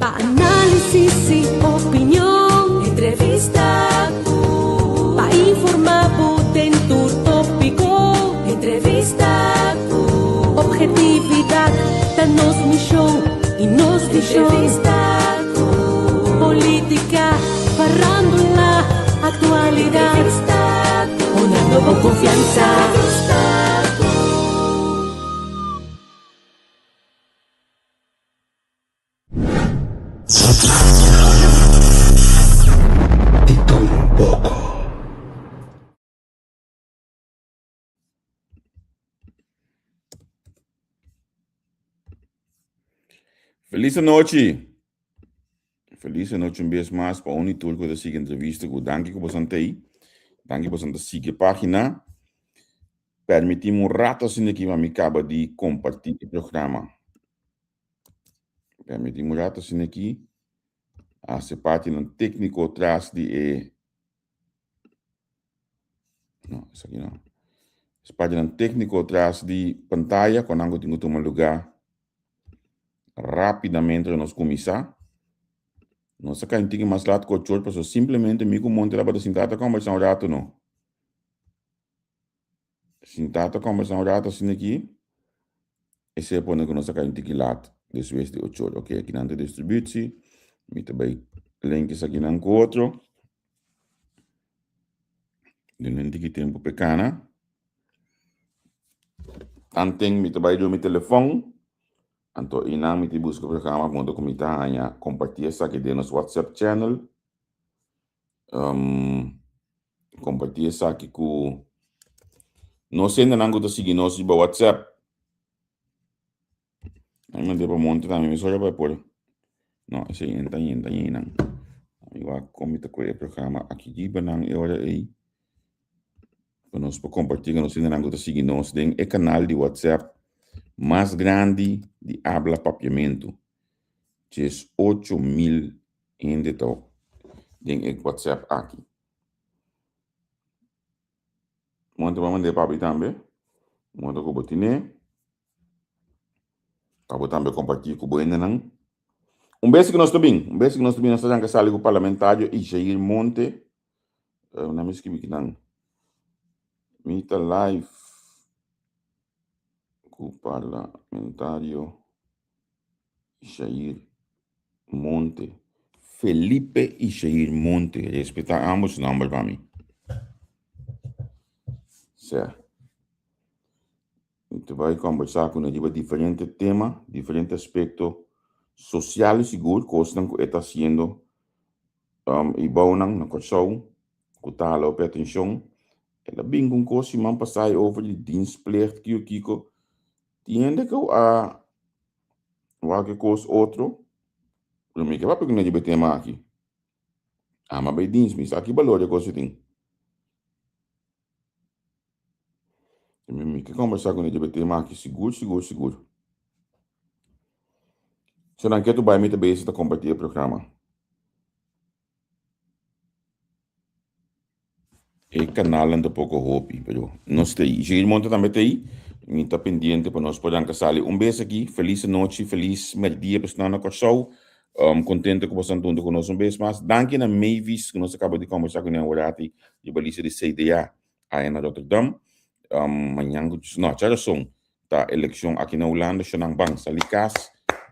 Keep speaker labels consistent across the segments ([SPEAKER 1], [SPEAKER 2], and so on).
[SPEAKER 1] Pa análisis i opinion. Entrevista ku. Pa informá bo den tur tópiko. Entrevista ku. Obhetividat ta nos mishon i nos vishon. Entrevista ku. Polítika, farándula, aktualidat. Entrevista ku. Honrando bo konfiansa. Entrevista ku.
[SPEAKER 2] Di tur un poko.
[SPEAKER 3] Felis anochi. Felis anochi un bes mas pa un i tur ku ta sigui entrevista ku danki ku boso ta ei. Danki boso ta sigui e pagina. Permitimi un rato asina aki pa mi kaba di kompartí e programa. Permitimi un rato asina aki. Hasi partinan tékniko tras di e No, esaki no. Es partinan tékniko tras di pantaya ku nan ku tin ku tuma lugá rápidamente ora nos kuminsá. Nos a kai un tiki mas lat ku ocho or pasobra simplemente mi ku Monte tabata sintá ta kòmbersá un rato no. Sintá ta kòmbersá un rato asina aki, esei a pone ku nos a kai un tiki lat despues di ocho or. Oke, akinan ta distributie, mi ta bai link esakinan ku otro. Duna un tiki tempu pa e kana. Tanten mi ta bai dor mi telefòn, anto einan mi ta buska programa huntu ku mi ta haña kompartí esaki den nos WhatsApp channel. Kompartí esaki ku nos hendenan ku ta sigui nos riba WhatsApp. Ami mand'é pa monte tambe mesora pa e por. No, esei no ta yenta einan. Mi wak kon mi ta kohe e programa aki riba nan e ora ei. Pa nos por kompartí ku nos hendenan ku ta sigui nos den e kanal di WhatsApp mas grandi di abla papiamentu. 18,000 hende ta den e WhatsApp aki. Monte pa mand'é papi tambe. Monte ku bo tine. Pa bo tambe kompartí ku bo hendenan. Un bes ku nos ta bin, un bes ku nos ta bin, nos ta ranka sali ku parlamentario Ishair Monte. Uh, na mi skibi kinan. Mi ta live ku parlamentario Ishair Monte. Felipe Ishair Monte. Respetá ambos nomber pa mi. Sea. Mi ta bai kombersá ku nan riba diferente tema, diferente aspekto sosial i sigur, kosnan ku e ta hasiendo i bounan na Kòrsou ku ta hala hopi atenshon. El a bin ku un kos siman pasá over di dienstplicht kiko kiko. Tin hende ku a wak e kos otro, pero mi ke papia ku nan riba e tema aki. Ama bai dienst, mi sa ki balor e kos ei tin. Mi ke kombersá ku riba e tema aki sigur, sigur, sigur. Senan ketu bai mi ta bezig ta kompartí e programa. E kanalnan ta poko hopi, pero nos ta ei. Jair Monte tambe ta ei. Mi ta pendiente pa nos por ranka sali un bes aki. Felis anochi, felis merdia pa esnan na Kòrsou. Kontento ku boso a huntu ku nos un bes mas. Danki na Mavis ku nos a kaba di kombersá kuné aworati riba lista di CDA aya na Rotterdam. Mañan ku no, djarason ta elekshon aki na Hulanda. Shonnan ban sali kas,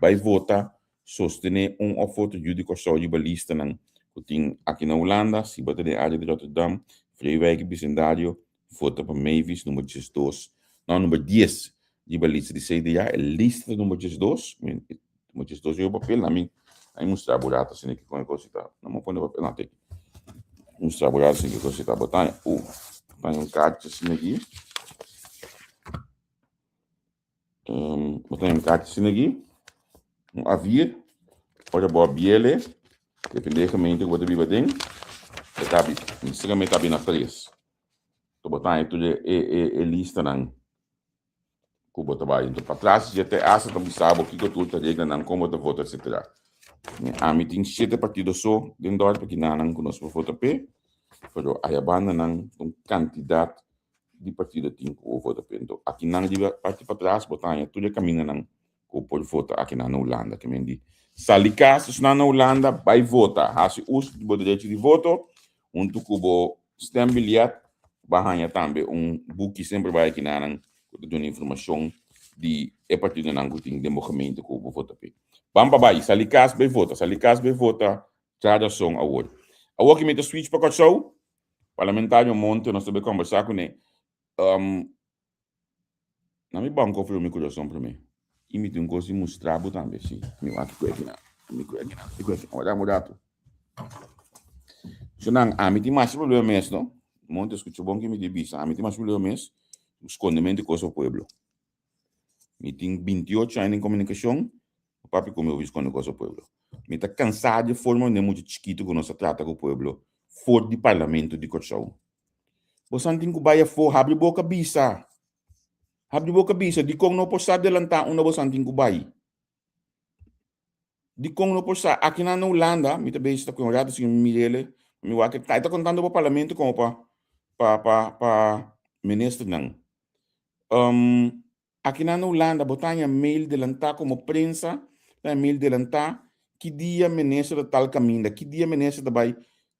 [SPEAKER 3] bai vota, sostené un òf otro yu di Kòrsou riba listanan ku tin aki na Hulanda. Si bo ta den área di Rotterdam, Vreewijk i bisindario, vota pa Mavis number 12, no, number 10 riba lista di CDA. E lista ta number 12. Mo 12 yo papel na mi a mi mustra bo rato asina ki kon e kosi ta. No mo pone papel, no te. Mustra bo rato asina ki kosi ta. Bo ta bo ta un kaartje asina aki. Bo ta un kaartje asina aki. Un A4. Ora bo a biele, depende e gemeente ku bo ta biba den, e ta abi, mi sa e ta abi na tres. To bo ta tur e listanan. ku bo ta bai. Enton patras dje te asta ta bisa bo kiko tur ta reglanan, kon bo ta vota etcetera. Mi ami tin shete partido so den dorp aki nanan ku nos por vota p'e, pero aya bandanan ta un kantidat di partido tin ku bo vota p'e. Enton akinan riba parti patras bo ta haña tur e kamindanan. Ku por vota aki na Hulanda. Ke men di sali kas esnan na Hulanda bai vota. Hasi uso di bo derecho di voto huntu ku bo stembiljet. Bo a haña tambe un buki semper bai aki nanan ku ta duna informashon di e partidonan ku tin den bo gemeente ku bo vota p'e. Ban pa bai, sali kas bai vota, sali kas bai vota, tra rason awor. Awor ki mi ta switch pa Kòrsou, Parlamentario Monte nos ta bai kòmbersá kuné. Na mi banko frio mi kurason promé. I mi tin un kos di mustra bo tambe, si. Mi wak ku aki nan. Mi ku aki nan. Mi ku aki nan. Wak un ratu. So nan, ami tin masha problema mes, no? Monte, skucha bon ke mi di bisa. Ami tin masha problema mes ku skondemento di kos pa pueblo. Mi tin 28 aña den komunikashon, papi ku mi hopi skonde kos pa pueblo. Mi ta kansá di e forma manera mucha chikitu ku nos ta trata ku pueblo for di Parlamento di Kòrsou. Bosan tin ku bai afó, habri boka bisa. Habri boka bisa, dikon no por sa delantá unda bosan tin ku bai? Dikon no por sa? Aki nan na Hulanda, mi ta bezig ta ku un rato sin mi mirele, mi wak e ta kontando pa parlamento komo pa pa pa pa ministernan. Um, Akinan na Hulanda bo ta haña mail delantá komo prensa, ta haña mail delantá ki dia minister ta tal kaminda, ki dia minister ta bai.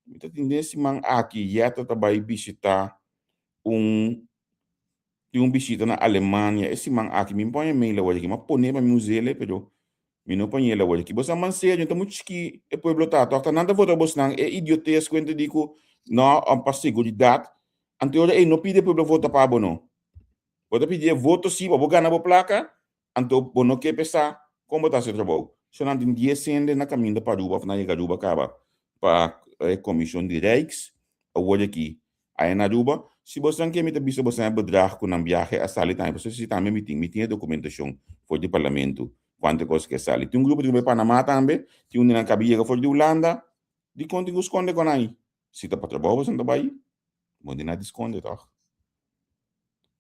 [SPEAKER 3] Mi ta tin den siman aki Jetta ta bai bishitá un tin un bishita na Alemania e siman aki. Mi no por haña mail awor aki, mi a pone pa mi us'el pero mi no por hañ'el awor aki. Bo sa man serio, no ta muchu chikí e pueblo ta tòg, ta nan ta vota bosnan e idiotes ku hende di ku no pa seguridat, anto e ora ei no pidi e pueblo vota pa bo no. Bo ta pidi e voto si pa bo gana bo plaka, anto bo no ke pesa kon bo ta hasi e trabou. So nan tin dies hende na kaminda pa Aruba of nan yega Aruba kaba pa e komishon di Rijks awor aki aya na Aruba. Si bosan ke mi ta bisa bosan e bedrag ku nan biahe a sali tambe pasobra si tambe mi tin, mi tin e dokumentashon for di parlamento kuantu kos ke sali. Tin un grupo tin ku bai Panama tambe, tin un di nan kaba yega for di Hulanda, dikon tin ku skonde kon ai? Si ta pa trabou bosan ta bai, bo no tin nada di skonde tòg.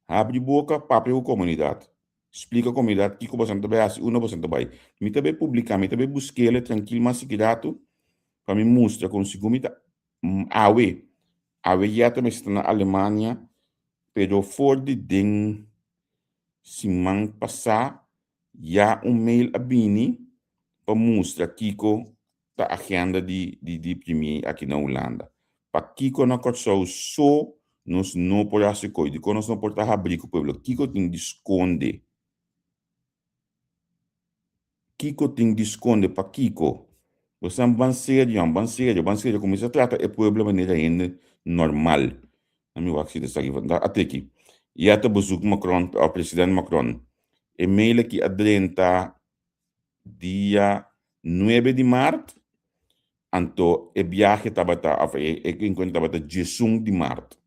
[SPEAKER 3] Habri boka, papia ku komunidat. Splika komunidat kiko boso ta bai hasi, unda boso ta bai. Mi ta bai publiká, mi ta bai busk'el trankil mas sikiratu pa mi mustra kon sigur mi ta awe. Awe ya ta mester ta na Alemania, pero for di den siman pasá ya un mail a bini pa mustra kiko ta agenda di di di premier aki na Hulanda. Pakiko na Kòrsou so nos no por hasi koi? Dikon nos no por ta habrí ku pueblo? Kiko tin di skonde? Kiko tin di skonde? Pakiko? Bo san ban serio, ban serio, ban serio. Kuminsá trata e pueblo manera hende normal. Na mi wak si ta esaki. Ateki. Ya ta bezoek Macron, president Macron. E mail aki a drenta dia nuebe di mart, anto e biahe tabata, of e enkuentro tabata diesun di mart.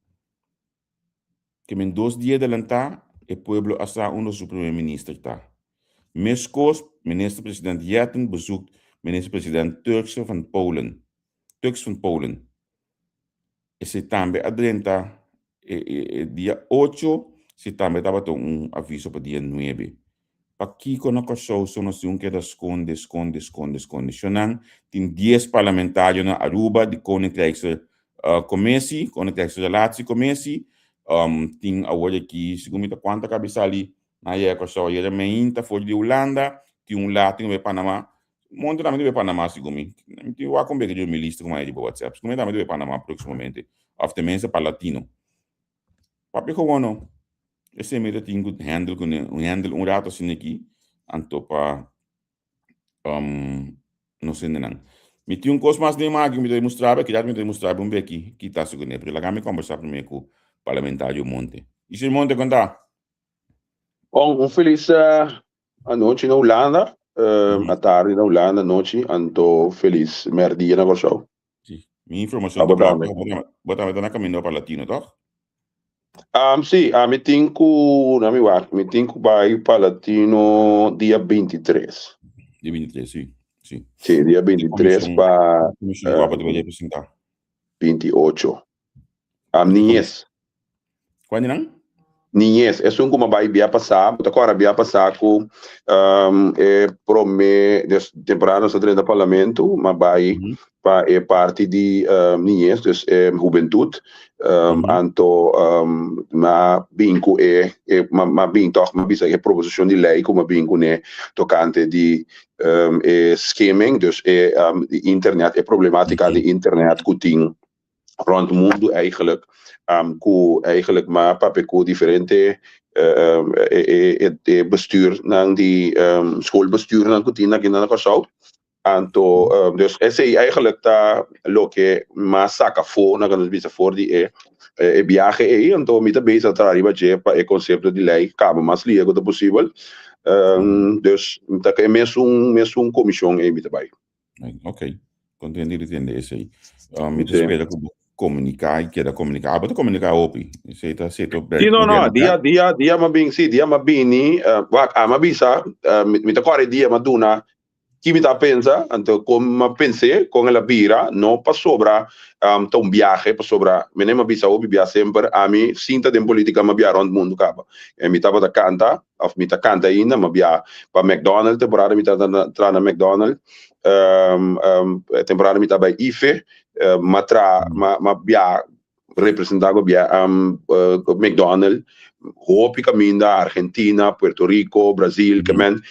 [SPEAKER 3] Ke men dos dia adelantá e pueblo a sa unda su primer minister ta. Meskos minister president Jetten bezoekt minister president Turkse van Polen, Tuks van Polen. Esei tambe a drenta e dia ocho, si tambe tabata un aviso pa dia nuebe. Pakiko na Kòrsou so nos tin un keda skonde, skonde, skonde, skonde? Shonnan tin dies parlamentario na Aruba di Koninkrijkse Commissie, Koninkrijkse Relatie Commissie, tin awor aki segun mi ta kuanta kabi sali na yega Kòrsou ayera meinta for di Hulanda, tin un latin ku bai Panama, Monte tambe ta bai Panama segun mi. Mi tin wak un beke di mi lista ku mi a riba WhatsApp. Segun mi tambe ta bai Panama próximamente. Of tenminste pa Latino. Papia gewoon no. Esei mi ta tin ku handle kuné. Un handle un rato asina aki. Anto pa um, nos hendenan. Mi tin un kos mas den maki ku mi ta mustra bo. Kidat mi ta mustra bo un beki ki ta hasi kuné. Pero laga mi kombersá promé ku parlamentario Monte. Isir Monte, kon ta?
[SPEAKER 4] Bon, un felis anochi na Hulanda, atardi na Hulanda, anochi, anto felis merdia na Kòrsou.
[SPEAKER 3] Sí, mi informashon ta
[SPEAKER 4] Abo
[SPEAKER 3] kla.
[SPEAKER 4] tambe.
[SPEAKER 3] Bo tambe ta na kaminda pa Latino, tòg?
[SPEAKER 4] Sí, ami tin ku, na mi wak, mi tin ku bai pa Latino dia 23.
[SPEAKER 3] Dia 23, sí, sí.
[SPEAKER 4] Sí, dia 23
[SPEAKER 3] Komishon,
[SPEAKER 4] pa
[SPEAKER 3] komishon ku abo ta bai representá.
[SPEAKER 4] 28. Niñez.
[SPEAKER 3] Kuandinan?
[SPEAKER 4] Niñez, esun ku mi a bai bia pasá, bo ta kòrda bia pasá ku e promé des temporada nos a drenta parlamento, mi a bai pa e parti di niñez, dus e hubentut, anto mi a bin ku e, mi a bin tòg mi a bisa e proposishon di lei ku mi a bin kuné tokante di e skimming, dus e internet, e problematika di internet ku tin rond mundu eigenlijk, ku eigenlijk mi a papia ku diferente e bestuurnan di schoolbestuurnan ku tin aki na Kòrsou. Anto dus esei eigenlijk ta loke mi a saka afó, nan nos bisa for di e e biahe ei. Anto mi ta bezig traha riba dje pa e konsepto di lei kaba mas lihe ku ta posibel. Dus mi ta ku e mesun mesun komishon ei mi ta bai.
[SPEAKER 3] Ok, contento di tende esei. Mi ta spera ku bo komuniká i keda komuniká. Abo ta komuniká hopi. Esei ta seto
[SPEAKER 4] Sí, no, no, dia, dia, dia m'a bin, sí, dia m'a bini, wak, ami a bisa, mi ta kòrda e dia m'a duna ki mi ta pensa, anto kon m'a pens'é, kon el a bira, no pasobra ta un biahe, pasobra mene m'a bisa hopi bia semper, ami sinta den politika m'a bia rònt mundu kaba. Mi tabata kanta, òf mi ta kanta ainda, m'a bia pa McDonald, temporada mi tabata traha na McDonald, temporada mi ta bai IFE, m'a traha, m'a bia representá gobier McDonald hopi kaminda Argentina, Puerto Rico, Brazil ke men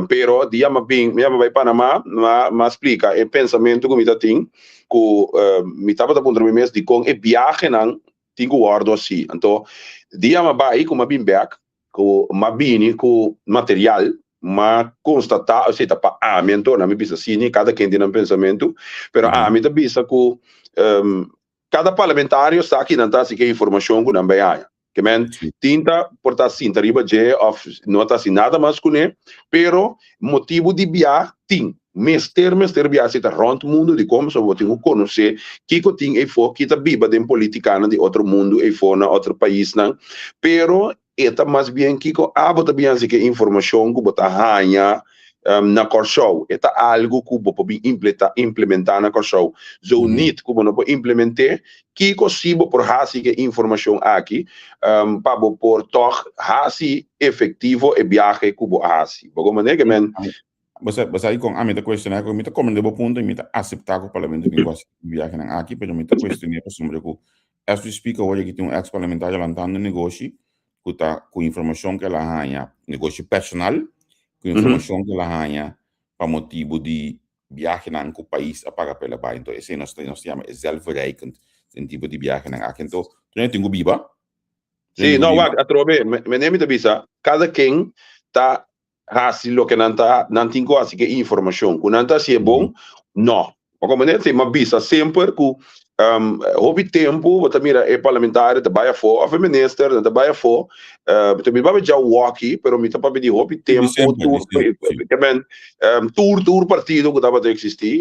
[SPEAKER 4] pero dia mi a bin mi a bai Panama mi a splika e pensamentu ku mi ta tin ku mi tabata puntra mi mes dikon e biahenan tin ku wòrdu hasi anto dia mi a bai ku mi a bin bèk ku mi a bini ku material mi a konstatá esei ta pa ami anto nan mi bisa asina kada ken tin nan pensamentu pero ami ta bisa ku Kada parlamentario sa ki nan ta hasi ke informashon ku nan bai haña. Ke men tin ta por ta sinta riba dje òf no ta hasi nada mas kuné, pero motibu di bia tin. Mester mester bia si ta rònt mundu dikon pasobra bo tin ku konosé kiko tin eifó, ki ta biba den politikanan di otro mundu eifó na otro paisnan. Pero E ta mas bien kiko abo ta bin hasi ku e informashon ku bo ta haña na Kòrsou. E ta algu ku bo por bin implementá na Kòrsou. Zo nit ku bo no por implement'é, kiko si bo por hasi ku e informashon aki pa bo por tòg hasi efektivo e biahe ku bo a hasi? Bo komprendé ke men?
[SPEAKER 3] Bo sa, bo sa dikon ami ta kuestioná ku mi ta komprendé bo punto i mi ta aseptá ku parlamento bin ku hasi biahenan aki, pero mi ta kuestion'é pasobra ku as we speak awor aki tin un eks parlamentario lantando negoshi ku ta ku informashon ku el a haña, negoshi personal, ku informashon ku el a haña pa motibu di biahenan ku pais a paga pa el a bai. Enton esei nos ta nos ta yama e zelfverrijkend den tipo di biahenan aki. Enton, tur hende tin ku biba.
[SPEAKER 4] Tur hende
[SPEAKER 3] tin
[SPEAKER 4] Sí,
[SPEAKER 3] ku
[SPEAKER 4] no,
[SPEAKER 3] biba.
[SPEAKER 4] wak, atrobe, mene mi ta bisa, kada ken ta hasi loke nan ta nan tin ku hasi ku e informashon ku nan ta hasi e bon no bo komprende si mi a bisa semper ku hopi tempu bo ta mira e parlamentario ta bai afó òf e minister nan ta bai afó mi ta papia dja wòki pero mi ta papia di hopi tempu tur tur tur partido ku tabata eksistí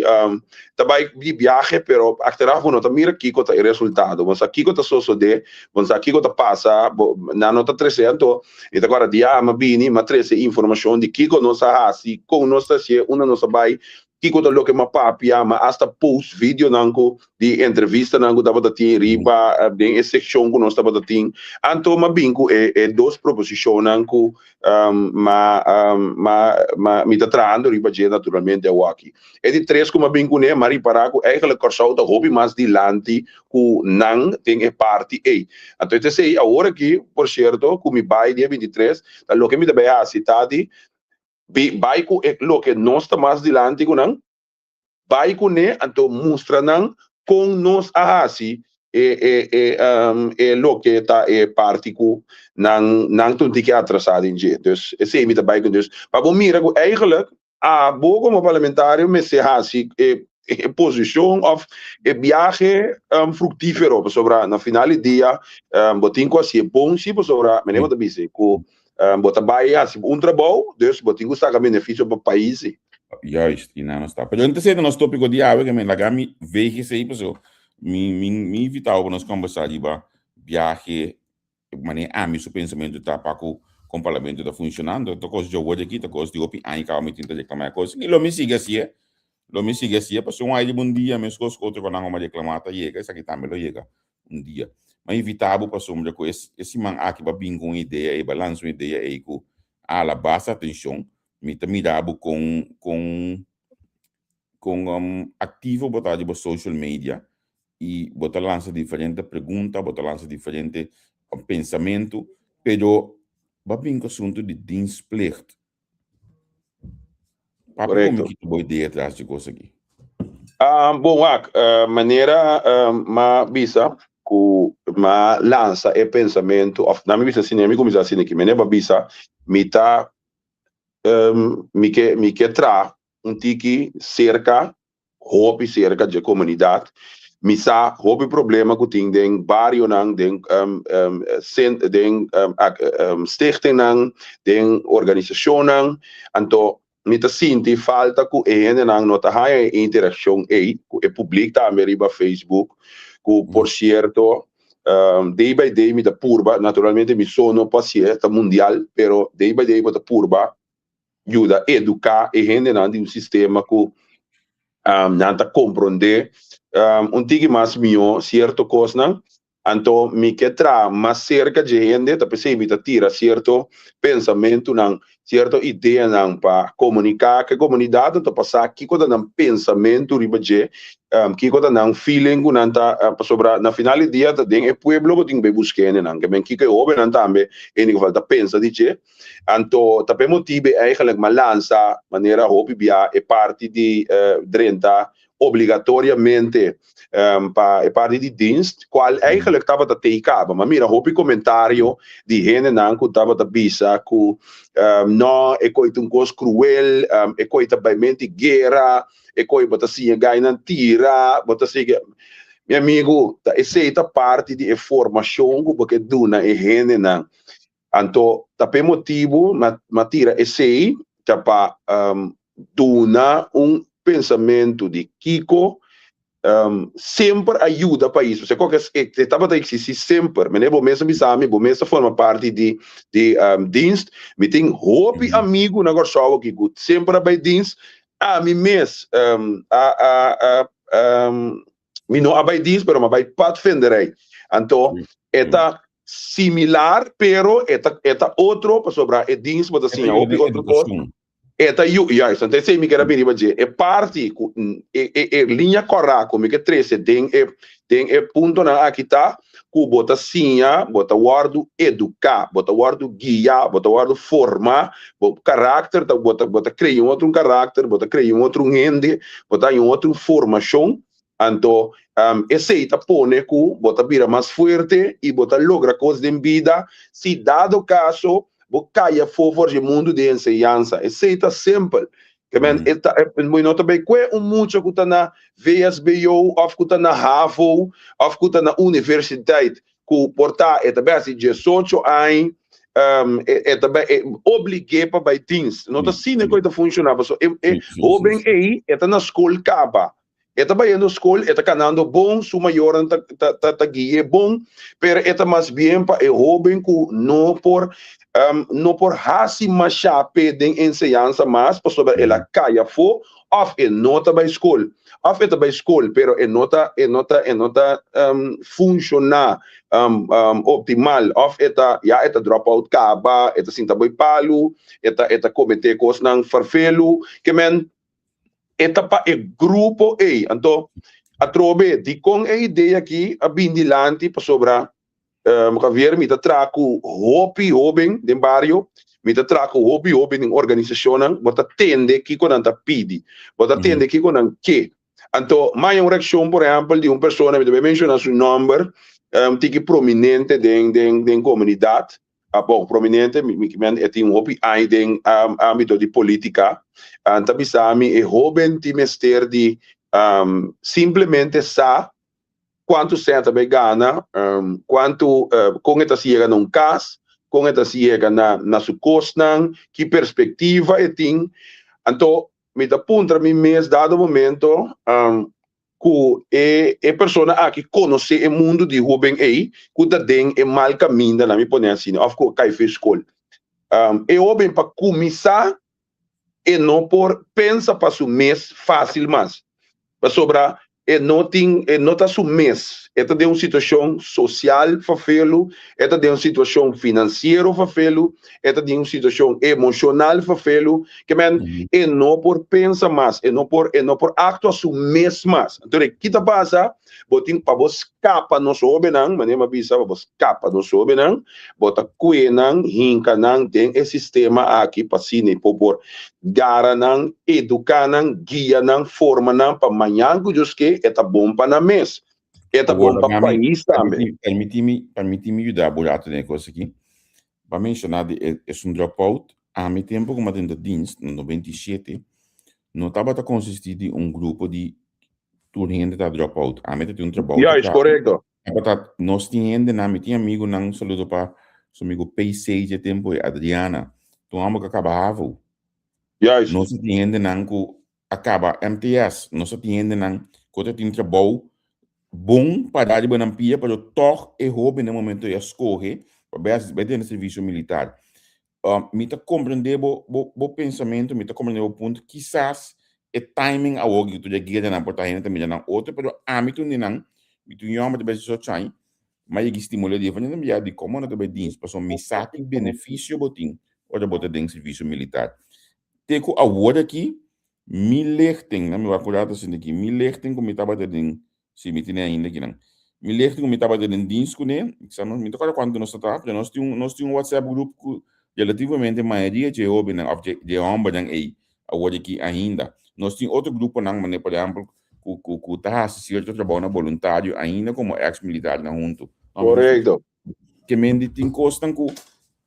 [SPEAKER 4] ta bai di biahe pero achteraf bo no ta mira kiko ta e resultado bo no sa kiko ta sosodé bo no sa kiko ta pasa bo nan no ta trese anto Mi ta kòrda dia mi a bini, mi a trese informashon di kiko nos a hasi, kon nos ta hasié, unda nos a bai, kiko ta loke mi a papia, mi a asta post videonan ku di entrevistanan ku tabata tin riba den e sekshon ku nos tabata tin. Anto mi a bin ku e e dos proposishonnan ku mi a mi a mi ta trahando riba dje naturalmente awaki. E di tres ku mi a bin kuné, mi a ripará ku eigentlik Kòrsou ta hopi mas dilanti ku nan den e parti ei. Anto e ta esei awor aki, por sierto, ku mi bai dia 23, ta loke mi ta bai hasi ta di bai ku e loke nos ta mas dilanti ku nan, bai kuné, anto mustra nan kon nos a hasi e e e e loke ta e parti ku nan nan ta un tiki atrasá den dje. Dus esei mi ta bai ku. Dus pa bo mira ku eigentlik Abo komo parlamentario mester hasi e posishon òf e biahe fruktífero pasobra na final di dia bo tin ku hasi e bon si pasobra mene bo ta bisa ku bo ta bai hasi un trabou dus bo tin ku saka benefisio pa pais si.
[SPEAKER 3] Juist, i nan nos ta. Pero entonces nos tópiko di awe ke mi laga mi VGC paso mi mi mi invitao pa nos kombersá riba biahe Manera ami su pensamentu ta pa ku kon parlamento ta funshonando. Ta kos dje word aki, ta kos di hopi aña kaba mi tin ta reklamá e kos. I lo mi sigui hasié. Lo mi sigui hasié pasobra un ai riba un dia meskos ku otro ku nan a reklamá ta yega, esaki tambe lo yega un dia. M'a invitá bo pasobra ku e siman aki bo a bin ku un idea ei, bo a lansa un idea ei ku a hala basta atenshon. Mi ta mira bo kon kon kon aktivo bo ta riba social media i bo ta lansa diferente pregunta, bo ta lansa diferente pensamentu, pero bo a bin ku asuntu di dienstplicht. Papia
[SPEAKER 4] Correcto.
[SPEAKER 3] komo kita bo idea tras di kos aki.
[SPEAKER 4] Ah, bon, wak, manera m'a bisa ku m'a lansa e pensamentu, òf na mi bisa asina, mi kuminsá asina aki, mene bo a bisa mi ta mi ke mi ke traha un tiki serka hopi serka dje komunidat. Mi sa hopi problema ku tin den barionan, den den stichtingnan, den organisashonnan. Anto mi ta sinti falta ku e hendenan no ta haña e interakshon ei ku e publik tambe riba Facebook, ku por sierto day by day mi ta purba, naturalmente mi so no por hasié, ta mundial, pero day by day bo ta purba yuda eduká e hendenan di un sistema ku nan ta komprondé un tiki mas mihó sierto kosnan. Anto mi ke traha mas serka dje hende, ta p'esei mi ta tira sierto pensamentunan, sierto ideanan pa komuniká ku e komunidat, anto pa sa kiko ta nan pensamentu riba dje, kiko ta nan feeling ku nan ta, pasobra na final di dia ta den e pueblo bo tin ku bai buska hendenan, ke men kiko e hóbennan tambe en ieder geval ta pensa di dje. Anto ta p'e motibu eigenlijk m'a lansa manera hopi bia e parti di drenta obligatoriamente pa e parti di dienst, cual eigenlijk tabata tei caba. M'a mira hopi comentario di hendenan cu tabata bisa cu no, e coi ta un cos cruel, e coi ta bay menti guera, e coi bo ta siña gainan tira, bo ta sigui. Mi amigo, ta esey ta parti di e formacion cu bo ke duna e hendenan. Anto ta p'e motibu m'a tira esei ta pa duna un pensamentu di kiko semper a yuda pais. Pasobra e kos e tabata eksistí semper. Mene bo mes a bisa mi, bo mes ta forma parti di di dienst. Mi tin hopi amigu na Kòrsou aki ku semper a bai dienst. Ami mes a a Mi no a bai dienst, pero mi a bai padvinderij. Anto, e ta similar, pero e ta, e ta otro, pasobra e dienst bo ta
[SPEAKER 3] E ta
[SPEAKER 4] siña
[SPEAKER 3] yuda
[SPEAKER 4] hopi
[SPEAKER 3] den
[SPEAKER 4] otro kos.
[SPEAKER 3] edukashon.
[SPEAKER 4] E ta yu, juist, anto esei mi kier a bini riba dje. E parti ku, e, e, e liña kòrá ku mi ke trese den e, den e puntonan aki ta ku bo ta siña, bo ta wòrdu eduká, bo ta wòrdu guiá, bo ta wòrdu formá, bo karakter ta, bo ta, bo ta krea un otro un karakter, bo ta krea un otro un hende, bo ta haña un otro un formashon, anto esei ta pone ku bo ta bira mas fuerte i bo ta logra kos den bida si dado kaso bo kai afó for di e mundu di enseñansa. Esei ta simpel. Ke men e ta bo no ta bai kue un mucha ku ta na VSBO òf ku ta na havo òf ku ta na universiteit ku por ta e ta bai hasi diesocho aña e ta bai oblig'é pa bai dienst. No ta asina ku e ta funshoná pasobra e hóben ei e ta na skol kaba. E ta bayendo skol, e ta kanando bon, su mayornan ta ta ta ta gui'é bon, pero e ta mas bien pa e hóben ku no por no por hasi mashá p'e den enseñansa mas pasobra el a kai afó òf e no ta bai skol, òf e ta bai skol pero e no ta e no ta e no ta funshoná optimal òf e ta ya e ta drop out kaba, e ta sinta boi palu, e ta e ta kometé kosnan ferfelu, ke men E ta pa e grupo ei. Anto, atrobe, dikon e idea aki a bin dilanti? Pasobra, Javier, mi ta traha ku hopi hóben den bario, mi ta traha ku hopi hóben den organisashonnan, bo ta tende kiko nan ta pidi, bo ta tende kiko nan ke. Anto, maya un reakshon, por ehèmpel, di un persona, mi ta bai menshoná su nòmber, un tiki prominente den den komunidat, Bon, prominente, mi mi men e tin hopi aña den ámbito di polítika. An ta bisa mi e hóben tin mester di simplemente sa kuantu sèn ta bai gana, kuantu kon e ta si yega na un kas, kon e ta si yega na na su kosnan, ki perspektiva e tin. Anto mi ta puntra mi mes dado momento ku e e persona aki konosé e mundu di hóben ei ku ta den e mal kaminda, nan mi pone asina, òf ku a kai for skol. E hóben pa kuminsá e no por pensa pa su mes fásil mas, pasobra e no tin e no ta su mes. E ta den un situashon sosial fafelu, e ta den un situashon finansiero fafelu, e ta den un situashon emoshonal fafelu, ke men e no por pensa mas, e no por e no por aktua su mes mas. Anto ki ta pasa? Bo tin pa bo skapa nos hobennan, manera mi a bisa, pa bo skapa nos hobennan, bo ta kue nan, hinka nan den e sistema aki pa asina e por por gara nan, eduká nan, guia nan, forma nan pa mañan ku Dios ke e ta bon pa nan mes, e ta bon pa pais tambe.
[SPEAKER 3] Permití mi, permití mi yuda bo rato den e kos aki. Bo a menshoná di e esun dropout. Ami tempu ku mi a drenta dienst na 97 no tabata konsistí di un grupo di tur hende ta dropout. Ami ta tin un trabou.
[SPEAKER 4] Juist, korekto.
[SPEAKER 3] Tabata nos tin hendenan, mi tin amigunan, un saludo pa su amigu PC dje tempu ei, Adriana, ta un homber ku a kaba havo.
[SPEAKER 4] Juist.
[SPEAKER 3] Nos a tin hendenan ku a kaba MTS, nos a tin hendenan ku ta tin trabou bon pará riba nan pia, pero tòg e hoben den momento ei a skohe pa bai bai tene servisio militar. Mi ta komprendé bo bo bo pensamentu, mi ta komprendé bo punto, kisas e timing awor ku tur e gueranan por ta hende ta mira nan otro, pero ami ta un di nan, mi ta un yòmber ta bai diesocho aña, mi a yega stimul'é di diferente manera di komo nan ta bai dins, pasobra mi sa ki benefisio bo tin ora bo ta den servisio militar. Te ku awor aki mi lichting, nan mi wak un rato sinti aki, mi lichting ku mi tabata den Si, mi tene ainda kinan. Mi lichting ku mi tabata den dienst kuné, sa no, mi ta kòrda kuantu nos ta traha, pero nos tin un, nos tin un WhatsApp group ku relativamente mayoria dje hóbennan òf dje, dje hòmbernan ei awor aki ainda. Nos tin otro gruponan, manera por ehèmpel ku, ku, ku ta hasi sierto trabounan boluntario ainda komo èks militarnan huntu.
[SPEAKER 4] Korekto.
[SPEAKER 3] Ke men di tin kosnan ku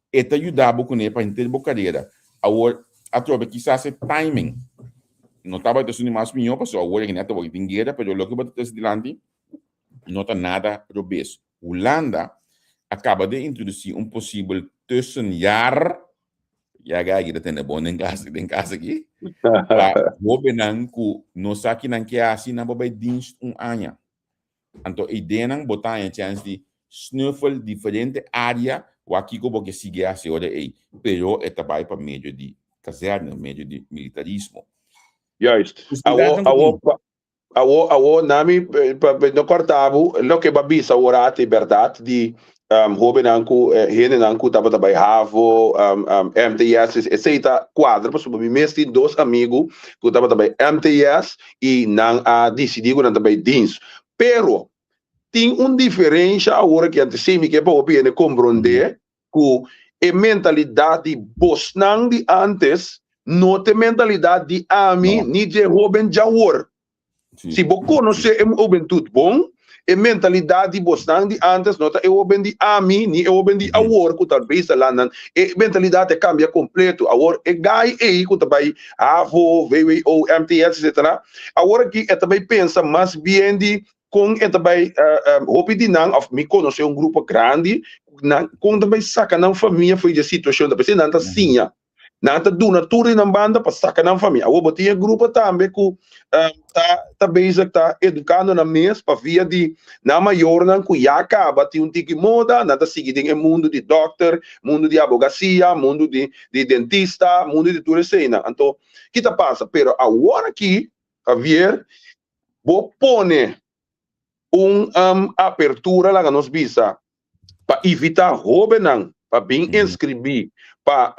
[SPEAKER 3] e ta yuda bo kuné pa henter bo karera. Awor, atrobe kisas e timing no tabata esun di mas mihó, pasobra awor e nèt awor tin guera, pero loke bo ta trese dilanti no ta nada robes. Hulanda a kaba di introdusí un posibel tussenjaar, ya gei ta tende bon den klas den kas aki, pa hóbennan ku no sa kinan ke hasi, nan por bai dienst un aña. Anto ideanan bo ta haña chèns di snuffel diferente área wak kiko bo ke sigui hasi ora ei, pero e ta bai pa medio di kazèrne, medio di militarismo.
[SPEAKER 4] Juist. Awo, awo, awo, awo, nami, pa no kòrta bo, loke bo a bisa awor ati bèrdat di Hobennan ku hendenan ku tabata bai havo, MTS, esei ta kuadra pasobra mi mes tin dos amigu ku tabata bai MTS i nan a disidí ku nan ta bai dins. Pero tin un diferensha awor aki antes sí mi ke pa hopi hende komprondé ku e mentalidat di bosnan di antes no ta e mentalidat di ami ni dje hoben djawor. Si bo konosé e hubentut bon, e mentalidat di bosnan di ántes no ta e hóben di ami ni e hóben di awor ku ta bisa la nan. E mentalidat a kambia kompleto. Awor e gai ei ku ta bai havo, vwo, MTS etcetera, awor aki e ta bai pensa mas bien di kon e ta bai hopi di nan òf mi konosé un grupo grandi ku nan kon ta bai saka nan famia for di e situashon ta p'esei nan ta siña. Nan ta duna tur di nan banda pa saka nan famia. Awor bo tin e grupo tambe ku ta ta bezig ta edukando nan mes pa via di nan mayornan ku ya kaba tin un tiki moda, nan ta sigui den e mundu di dòkter, mundu di abogasia, mundu di di dentista, mundu di tur eseinan. Anto ki ta pasa? Pero awor aki, Javier, bo pone un apertura laga nos bisa pa invitá hóbennan pa bin inskribí pa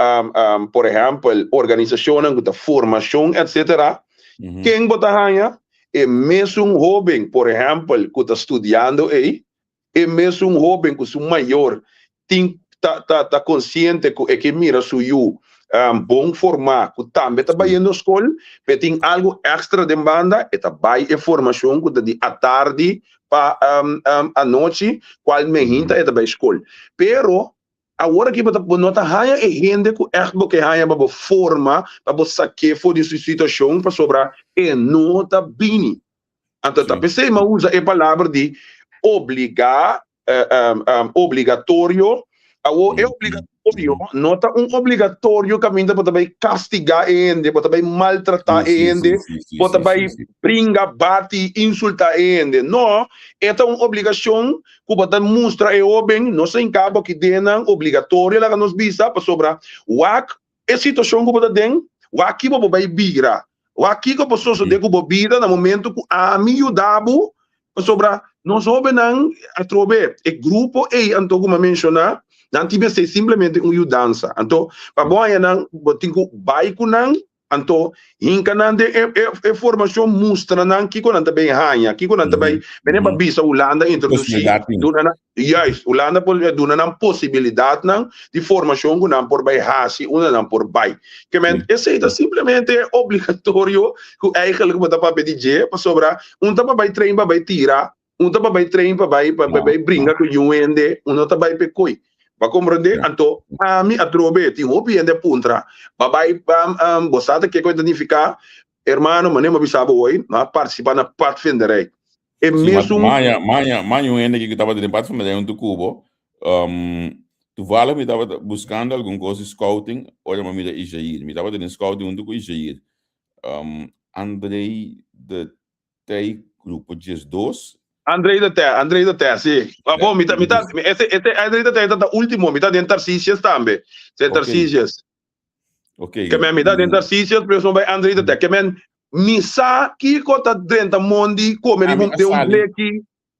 [SPEAKER 4] por ehèmpel organisashonnan ku ta formashon etsetera, ken bo ta haña? E mesun hóben por ehèmpel ku ta studiando ei, e mesun hóben ku su mayor tin ta ta ta konsiente ku e ke mira su yu bon formá ku tambe ta bayendo skol, pe tin algu èkstra den banda e ta bai e formashon ku ta di atardi pa anochi cual mehinta e ta bay school. Pero awor aki bo ta bo no ta haya e hende cu echt bo ke haya pa bo forma pa bo sake for di su situacion pasobra e no ta bini. Anto ta pesey mi a usa e palabra di obliga obligatorio. Awor e obligatorio no ta un obligatorio caminda bo ta bay castiga e hende, bo ta bay maltrata e hende, bo ta bay bringa, bati, insulta e hende. No, e ta un obligacion cu bo ta mustra e hoben, nos a hinca bo aki den nan obligatorio laga nos bisa, pasobra wak e situacion cu bo ta den, wak kibo bo bay bira, wak kico por sosode cu bo bida na momento cu ami yuda bo, pasobra. Nos hóbennan atrobe e grupo ei anto ku mi a menshoná, nan tin mester simplemente un yudansa. Anto pa bo haña nan bo tin ku bai ku nan, anto hinka nan den e e e formashon, mustra nan kiko nan ta bay haña, kiko nan ta bay mene pa bisa Hulanda introdusí, duna nan, juist, Hulanda por duna nan posibilidatnan di formashon ku nan por bay hasi unda nan por bay. Ke men esei ta simplemente obligatorio ku eigenlijk bo ta papia di dje pasobra Un ta pa bai train pa bai tira, un ta pa bai train pa bai pa bai bringa ku yu hende, un no ta bai p'e koi. Bo a komprendé? Anto ami atrobe tin hopi hende a puntra, Ba bai pa bo sa ta kiko e ta nifiká? Hermano, manera mi a bisa bo hoy, mi a partisipá na padvinderij. E
[SPEAKER 3] Sí,
[SPEAKER 4] mesun.
[SPEAKER 3] Maña, maña, maña un hende ki tabata den padvinderij huntu ku bo. Toevallig mi tabata buskando algun kos di scouting ora mi a mira Isjair. Mi tabata den scouting huntu ku Isjair. Andrei de Tey grupo 12.
[SPEAKER 4] Andrei de Tey, Andrei de Tey, si. Ah, bon, mi ta, mi ta, ese, ese Andrei de Tey ta ta ultimo, mi ta den Tarcisius tambe. Den Tarcisius.
[SPEAKER 3] Ok.
[SPEAKER 4] Ke men, mi ta den Tarcisius, pero son bai Andrei de Tey. Ke men, mi sa kiko ta drenta mondi kome riba un, den un bleki.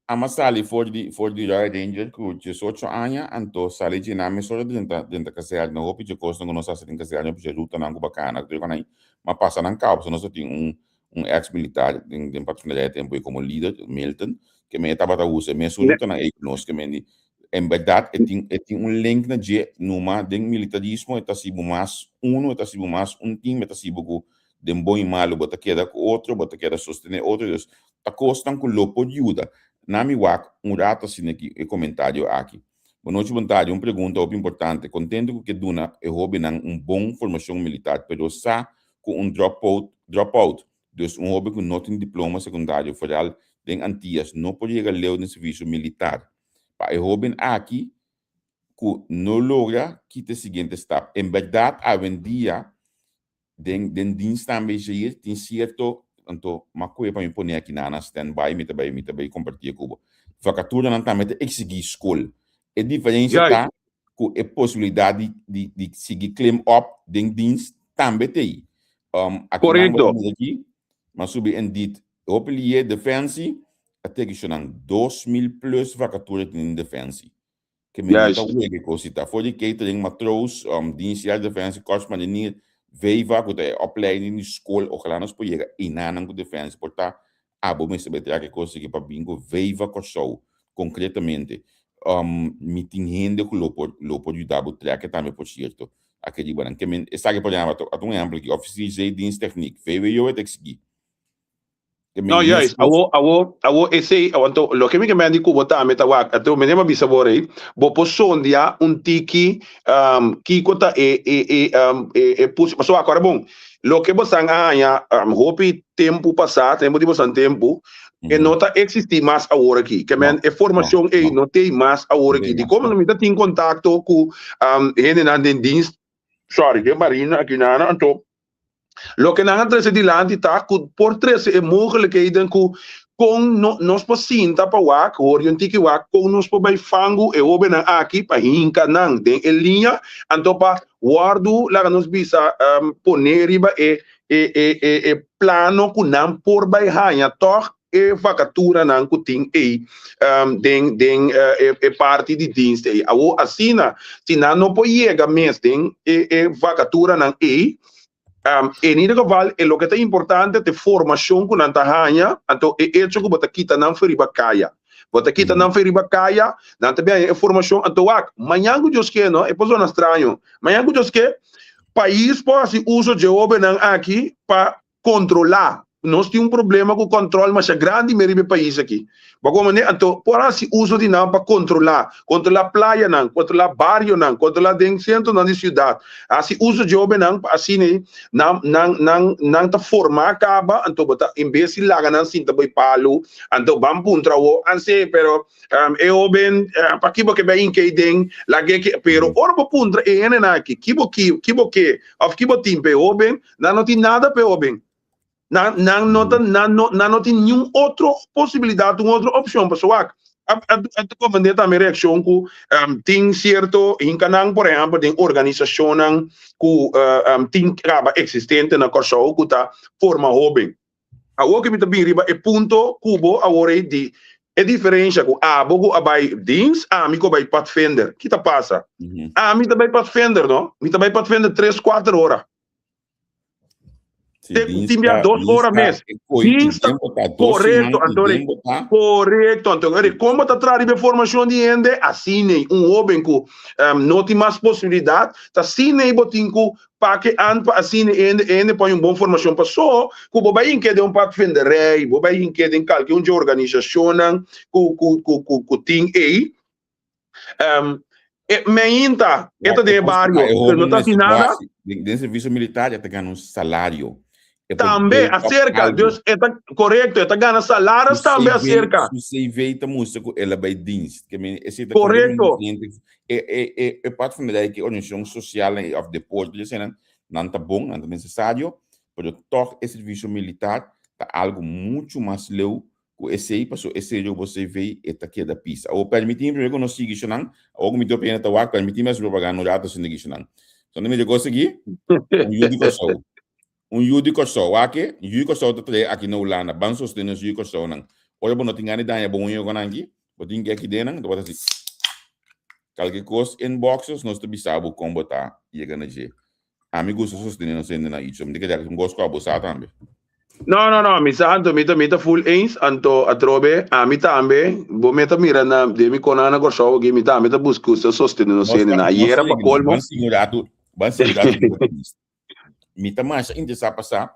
[SPEAKER 3] Ama sali for di for di Royal Ranger ku 18 aña, anto sali dje nan mesora drenta drenta kazèrna. Hopi dje kosnan ku nos hasi den kazèrna, hopi dje rutanan ku bakana ku tur e ma pasa nan kaba pasobra nos a tin un un ex militar den den patrunaria e tempu ei komo lider, Milton, ke men e tabata usa e mesun rutanan ei ku nos ke men di en bèrdat e tin e tin un link na dje numa den militarismo e ta hasi bo mas uno, e ta hasi bo mas un team, e ta hasi bo ku den bon i malu bo ta keda ku otro, bo ta keda sostené otro, dus ta kosnan ku lo por yuda. Na mi wak un rato asina aki e komentario aki. Bonochi bon tardi, un pregunta hopi importante, kontentu ku ke duna e hobennan un bon formashon militar pero sa ku un dropout, dropout, dus un hoben ku no tin diploma sekundario foral den Antias no por yega leu den servisio militar. Pa e hoben aki ku no logra kita e siguiente stap. En bèrdat awendia Den den dienst tambe Jair tin cierto anto ma koe pa mi pone aki na na stand by mi ta bai mi ta bai comparti ku bo. Vacaturanan tambe ta exigi skol. E diferencia ta ku e posibilidad di di di sigui klim op den dienst tambe ta ei. Um aki nan bo ta mira aki ma subi indeed hopi liye defensie a teki shonan 2000 plus vacatura tin den defensie. Ke mi no ta wega e kosita. For di catering, matroos, dienst di defensie, korps marinier, VEVA, ku ta e opleiding di skol, ojalá nos por yega einanan ku defensie por ta abo mester bai traka e kos aki pa bin ku VEVA Kòrsou konkretamente. Mi tin hende ku lo por lo por yuda bo traka tambe por sierto aki riba nan. Ke men esaki por ehèmpel ata un ehèmpel aki, Officier Zeedienst Techniek, VWO e ta eksigí.
[SPEAKER 4] No, juist. Awo, awo, awo esei, awo, anto, loke mi ke mende ku bo tambe ta wak, anto mi a bisa bo rei, bo por sondia un tiki, um, kiko ta e, e, e, um, e, e pus, pasobra wak, ora bon, loke bosan a haña, um, hopi tempu pasá, tempu di bosan tempu, e no ta eksistí mas awor aki. Ke men, e formashon ei no t'ei mas awor aki. Dikon mi ta tin kontakto ku, um, hendenan den dienst, sorry, den marina aki nana, anto, Loke nan a trese dilanti ta ku por trese e mogelijkheden ku kon no nos por sinta pa wak, hori un tiki wak kon nos por bai fangu e hobennan aki pa hinka nan den e liña, anto pa wòrdu laga nos bisa pone riba e e e e e plano ku nan por bai haña tòg e vakaturanan ku tin ei den den e e parti di dienst ei. Awor asina si nan no por yega mes den e e vakaturanan ei, en ieder geval e loke ta importante ta e formashon ku nan ta haña, anto e echo ku bo ta kita nan for riba kaya. Bo ta kita nan for riba kaya, nan ta bin haña e formashon, anto wak, mañan ku Dios ke no, e por zona straño, mañan ku Dios ke, pais por hasi uso dje hobennan aki pa kontrolá. Nos tin un problema ku kòntròl masha grandi me riba e pais aki. Bo komo manera? Anto por hasi uso di nan pa kontrolá, kontrolá playanan, kontrolá barionan, kontrolá den sentronan di siudat. Hasi uso dje hobennan pa asina ei nan nan nan nan ta formá kaba, anto bo ta en bes di laga nan sinta bo e palu, anto ban puntra awor, anse pero e hoben paki bo ke bai inkei den lag'é ke, pero ora bo puntra e hendenan aki ki bo ki ki bo ke òf ki bo tin pa e hoben, Nan no tin nada p'e hoben. Nan, nan no ta, nan no, nan no tin niun otro posibilidat, un otro opshon. Pasobra wak, a, a, a ta komprendé tambe reakshon ku tin sierto hinkanan, por ehèmpel, den organisashonnan ku tin kaba eksistente na Kòrsou ku ta forma hoben. Awor ke mi ta bin riba e punto ku bo awor ei di. E diferensha ku abo ku a bai dienst, ami ku a bai padvinder. Ki ta pasa? Ami ta bai padvinder, no? Mi ta bai padvinder tres, kuater ora.
[SPEAKER 3] Si
[SPEAKER 4] Te
[SPEAKER 3] dienst
[SPEAKER 4] tin bia
[SPEAKER 3] ta,
[SPEAKER 4] dos
[SPEAKER 3] dienst
[SPEAKER 4] ora
[SPEAKER 3] ta
[SPEAKER 4] mes.
[SPEAKER 3] e koi i
[SPEAKER 4] Dienst ta
[SPEAKER 3] den bo ta dos
[SPEAKER 4] korekto,
[SPEAKER 3] siman i
[SPEAKER 4] anto
[SPEAKER 3] den bo ta.
[SPEAKER 4] korekto, anto eri kon bo ta traha riba e formashon di hende? Asina ei un hoben ku no tin mas posibilidat, ta asina ei bo tin ku pake an pa asina e hende e hende por haña un bon formashon. Paso ku bo bai hink'é den un padvinderij, bo bai hink'é den kalke un dje organisashonnan ku ku ku ku ku tin ei, E meinta, e ta den e bario, pero no ta hasi nada.
[SPEAKER 3] Den servicio militar e ta gana un salario. E por
[SPEAKER 4] Tambe,
[SPEAKER 3] build up
[SPEAKER 4] acerca.
[SPEAKER 3] algo.
[SPEAKER 4] Dus e ta, correcto, e ta gana salaris
[SPEAKER 3] Su
[SPEAKER 4] tambe
[SPEAKER 3] CV,
[SPEAKER 4] acerca.
[SPEAKER 3] su CV ta mustra cu el a bay dienst. Ke men, esey ta
[SPEAKER 4] Correcto.
[SPEAKER 3] completamente diferente. E, e, e, e part van de ki organisacion social en, of deporte, ya sea, nan ta bon, nan ta necesario, pero toch e servicio militar ta algo mucho mas leu Ku esei paso e serio bo CV e ta keda pisa. Awor permiti mi prome ku nos sigui shonan, awor ku mi tin opinion ta wak, permiti mi hasi propaganda un rato sin di shonan. So mi mira kos aki, un yu di Kòrsou, un yu di Kòrsou, wak e, un yu di Kòrsou ta trae aki na Hulanda, ban sostene nos yu di Kòrsounan. Ora bo no tin gana di daña bo uña ku nan aki, bo tin ke aki den nan, bo ta hasi kalke kos inbox nos, nos ta bisa bo kon bo ta yega na dje. Ami gusta sostene nos hende na icho. Mi ta keda un kos ku abo sa tambe.
[SPEAKER 4] No, no, no, mi sa anto mi ta mi ta full eens, anto atrobe ami tambe, bo me ta mira na den mi kona na Kòrsou aki, mi tambe ta buska gusta sostene nos
[SPEAKER 3] Nos
[SPEAKER 4] hende
[SPEAKER 3] ta,
[SPEAKER 4] na
[SPEAKER 3] nos
[SPEAKER 4] ayera
[SPEAKER 3] ta
[SPEAKER 4] pa
[SPEAKER 3] yega,
[SPEAKER 4] kolmo.
[SPEAKER 3] ban sigui un ratu, ban sigui un ratu riba lista. Mi ta masha interesá pa sa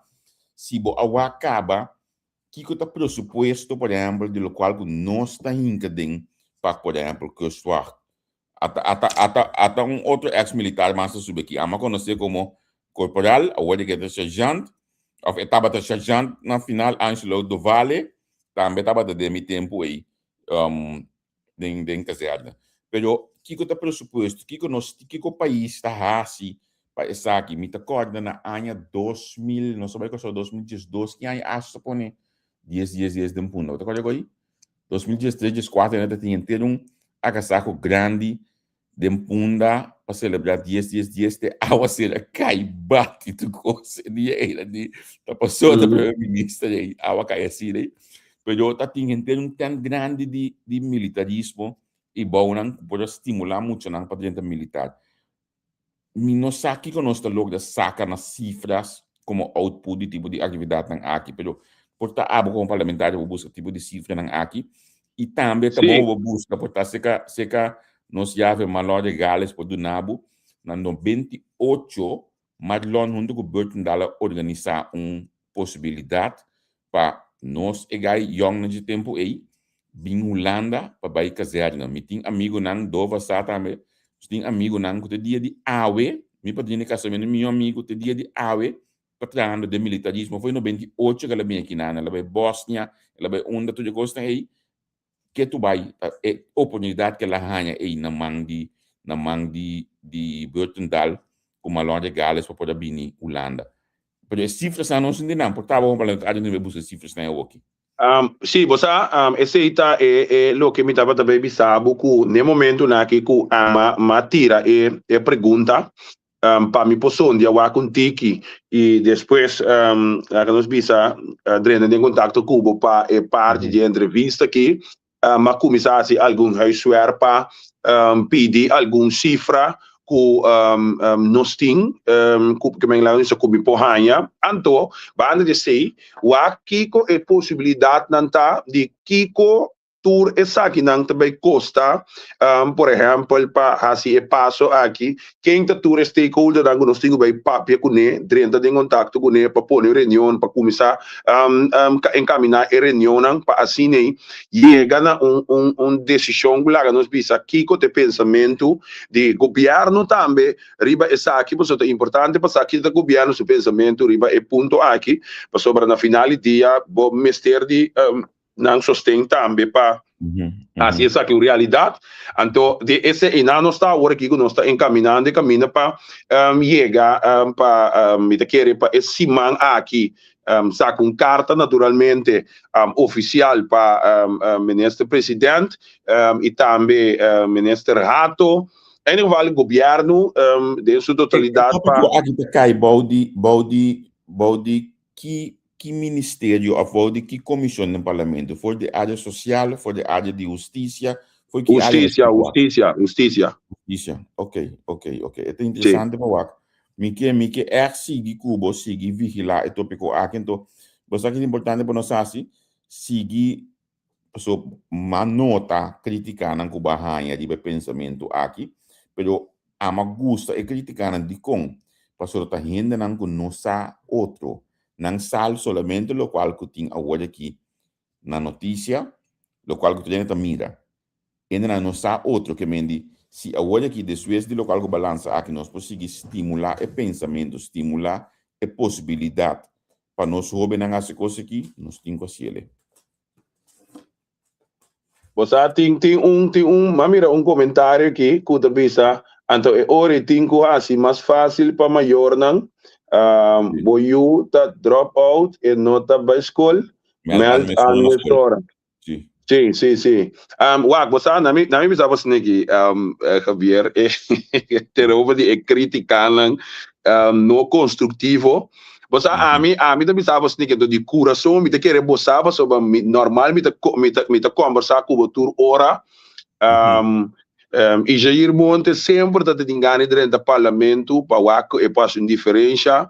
[SPEAKER 3] si bo a wak kaba kiko ta presupuesto, por ehèmpel, di lokual ku nos ta hinka den pa, por ehèmpel, Kustwacht. Ata, ata, ata, ata un otro ex militar mas ta subi aki. Ama conoce como corporal, awor di ke ta sergeant, of e tabata sergeant na final, Angelo Dovale, tambe tabata den mi tempo ei, um, den, den kazerne. Pero kiko ta presupuesto, kiko nos, kiko pais ta hasi pa esaki? Mi ta corda na aña 2000, nos a bai Kòrsou 2012, ki aña Asha ta pone dies, dies, dies den Punda? Bo ta corda ku ei? 2013, 14 nan ta tin henter un agasaho grandi den Punda pa celebra dies dies dies te awacero a cay bati tur cos e dia ey nan di ta paso ta primer minister ey awa cay asina ey pero ta tin henter un tent grandi di di militarismo y bounan cu por a stimula muchanan pa drenta militar. Mi no sa kiko nos ta logra saka na sifras komo output di tipo di aktividatnan aki, pero por ta abo komo parlamentario bo buska tipo di sifranan aki i tambe ta bon bo buska por ta seka seka nos yave Marlon Regales por duna bo na 98 Marlon huntu ku Bertendal a organisá un posibilidat pa nos e gai yòngnan dje tempu ei bin Hulanda pa bai kazèrna. Mi tin amigunan, Dova sa tambe, nos tin amigunan ku te dia di awe, mi padrino di kasamentu, mi mihó amigu, te dia di awe ta trahando den militarismo. Foi 98 ku el a bin akinan, el a bai Bosnia, el a bai unda, tur e kosnan ei. Ke tu bai ta e oportunidat ke el a haña ei na man di na man di di Bertendal ku Malon Regales pa por a bini Hulanda. Pero e sifrasnan no sin di nan, por tabata parlamentario no debe buska e sifrasnan awoki.
[SPEAKER 4] Sí, bo sa, esei ta e e loke mi tabata bay bisa bo ku n'e momentunan aki ku a m'a tira e e pregunta pa mi por sondia wak un tiki i despues laga nos bisa drenta den kontakto ku bo pa e parti di e entrevista aki. M'a kuminsá hasi algun huiswerk pa pidi algun sifra ku nos tin ku laga nos bisa ku mi por haña. Anto banda di esei wak kiko e posibilidatnan ta di kiko tur esakinan ta bay kosta, por ehèmpel pa hasi e paso aki, ken ta tur e stakeholdernan ku nos tin ku bay papia kuné, drenta den kontakto kuné pa pone un reunion, pa kuminsá enkaminá e reunionnan pa asina ei yega na un un un desishon ku laga nos bisa kiko ta e pensamentu di gobièrnu tambe riba esaki, pasobra ta importante pa sa kiko ta gobièrnu su pensamentu riba e punto aki, pasobra na final di dia bo mester di nan sosten tambe pa hasi esaki un realidat. Anto di ese einan nos ta awor aki ku nos ta enkaminando e kaminda pa yega pa mi ta kere pa e siman aki saka un karta naturalmente ofisial pa minister president i tambe minister Hato. En ieder geval gobièrnu den su totalidat
[SPEAKER 3] E
[SPEAKER 4] pa.
[SPEAKER 3] tópiko aki ta kai bou di bou di bou di ki. ki ministerio of bou di ki komishon den parlamento? For di área sosial, for di área di hustisia, for ki área
[SPEAKER 4] Hustisia, hustisia, hustisia.
[SPEAKER 3] Hustisia, ok, ok, ok. E ta interesante pa wak. Mi ke, mi ke ègt sigui ku bo, sigui vigilá e tópiko aki. Anto, bo sa ki ta importante pa nos hasi? Sigui Paso m'a nota kritikanan ku bo a haña riba e pensamentu aki, pero amo a gusta e kritikanan. Dikon? Pasobra ta hendenan ku no sa otro. Nan sa solamente lokual ku tin awor aki na notisia, lokual ku tur hende ta mira. Hendenan no sa otro ke men di si awor aki despues di lokual ku bo a lansa aki nos por sigui stimulá e pensamentu, stimulá e posibilidat pa nos hóbennan hasi kos aki, nos tin ku hasiel.
[SPEAKER 4] Bo sa tin tin un tin un m'a mira un komentario aki ku ta bisa anto e ora e tin ku hasi mas fásil pa mayornan bo yu ta drop out e no ta bai skol mèld an mesora.
[SPEAKER 3] Sí.
[SPEAKER 4] Sí, sí, sí. Wak, bo sa, na mi, na mi bisa bo sniki, Javier, e terover di e kritikanan no konstruktivo. Bo sa, ami, ami ta bisa bo sniki, anto di kurason mi ta kere bo sa, pasobra mi normal mi ta, mi ta, mi ta kombersá ku bo tur ora. I Jair Montes semper ta tin gana di drenta parlamento pa wak ku e por hasi un diferensha.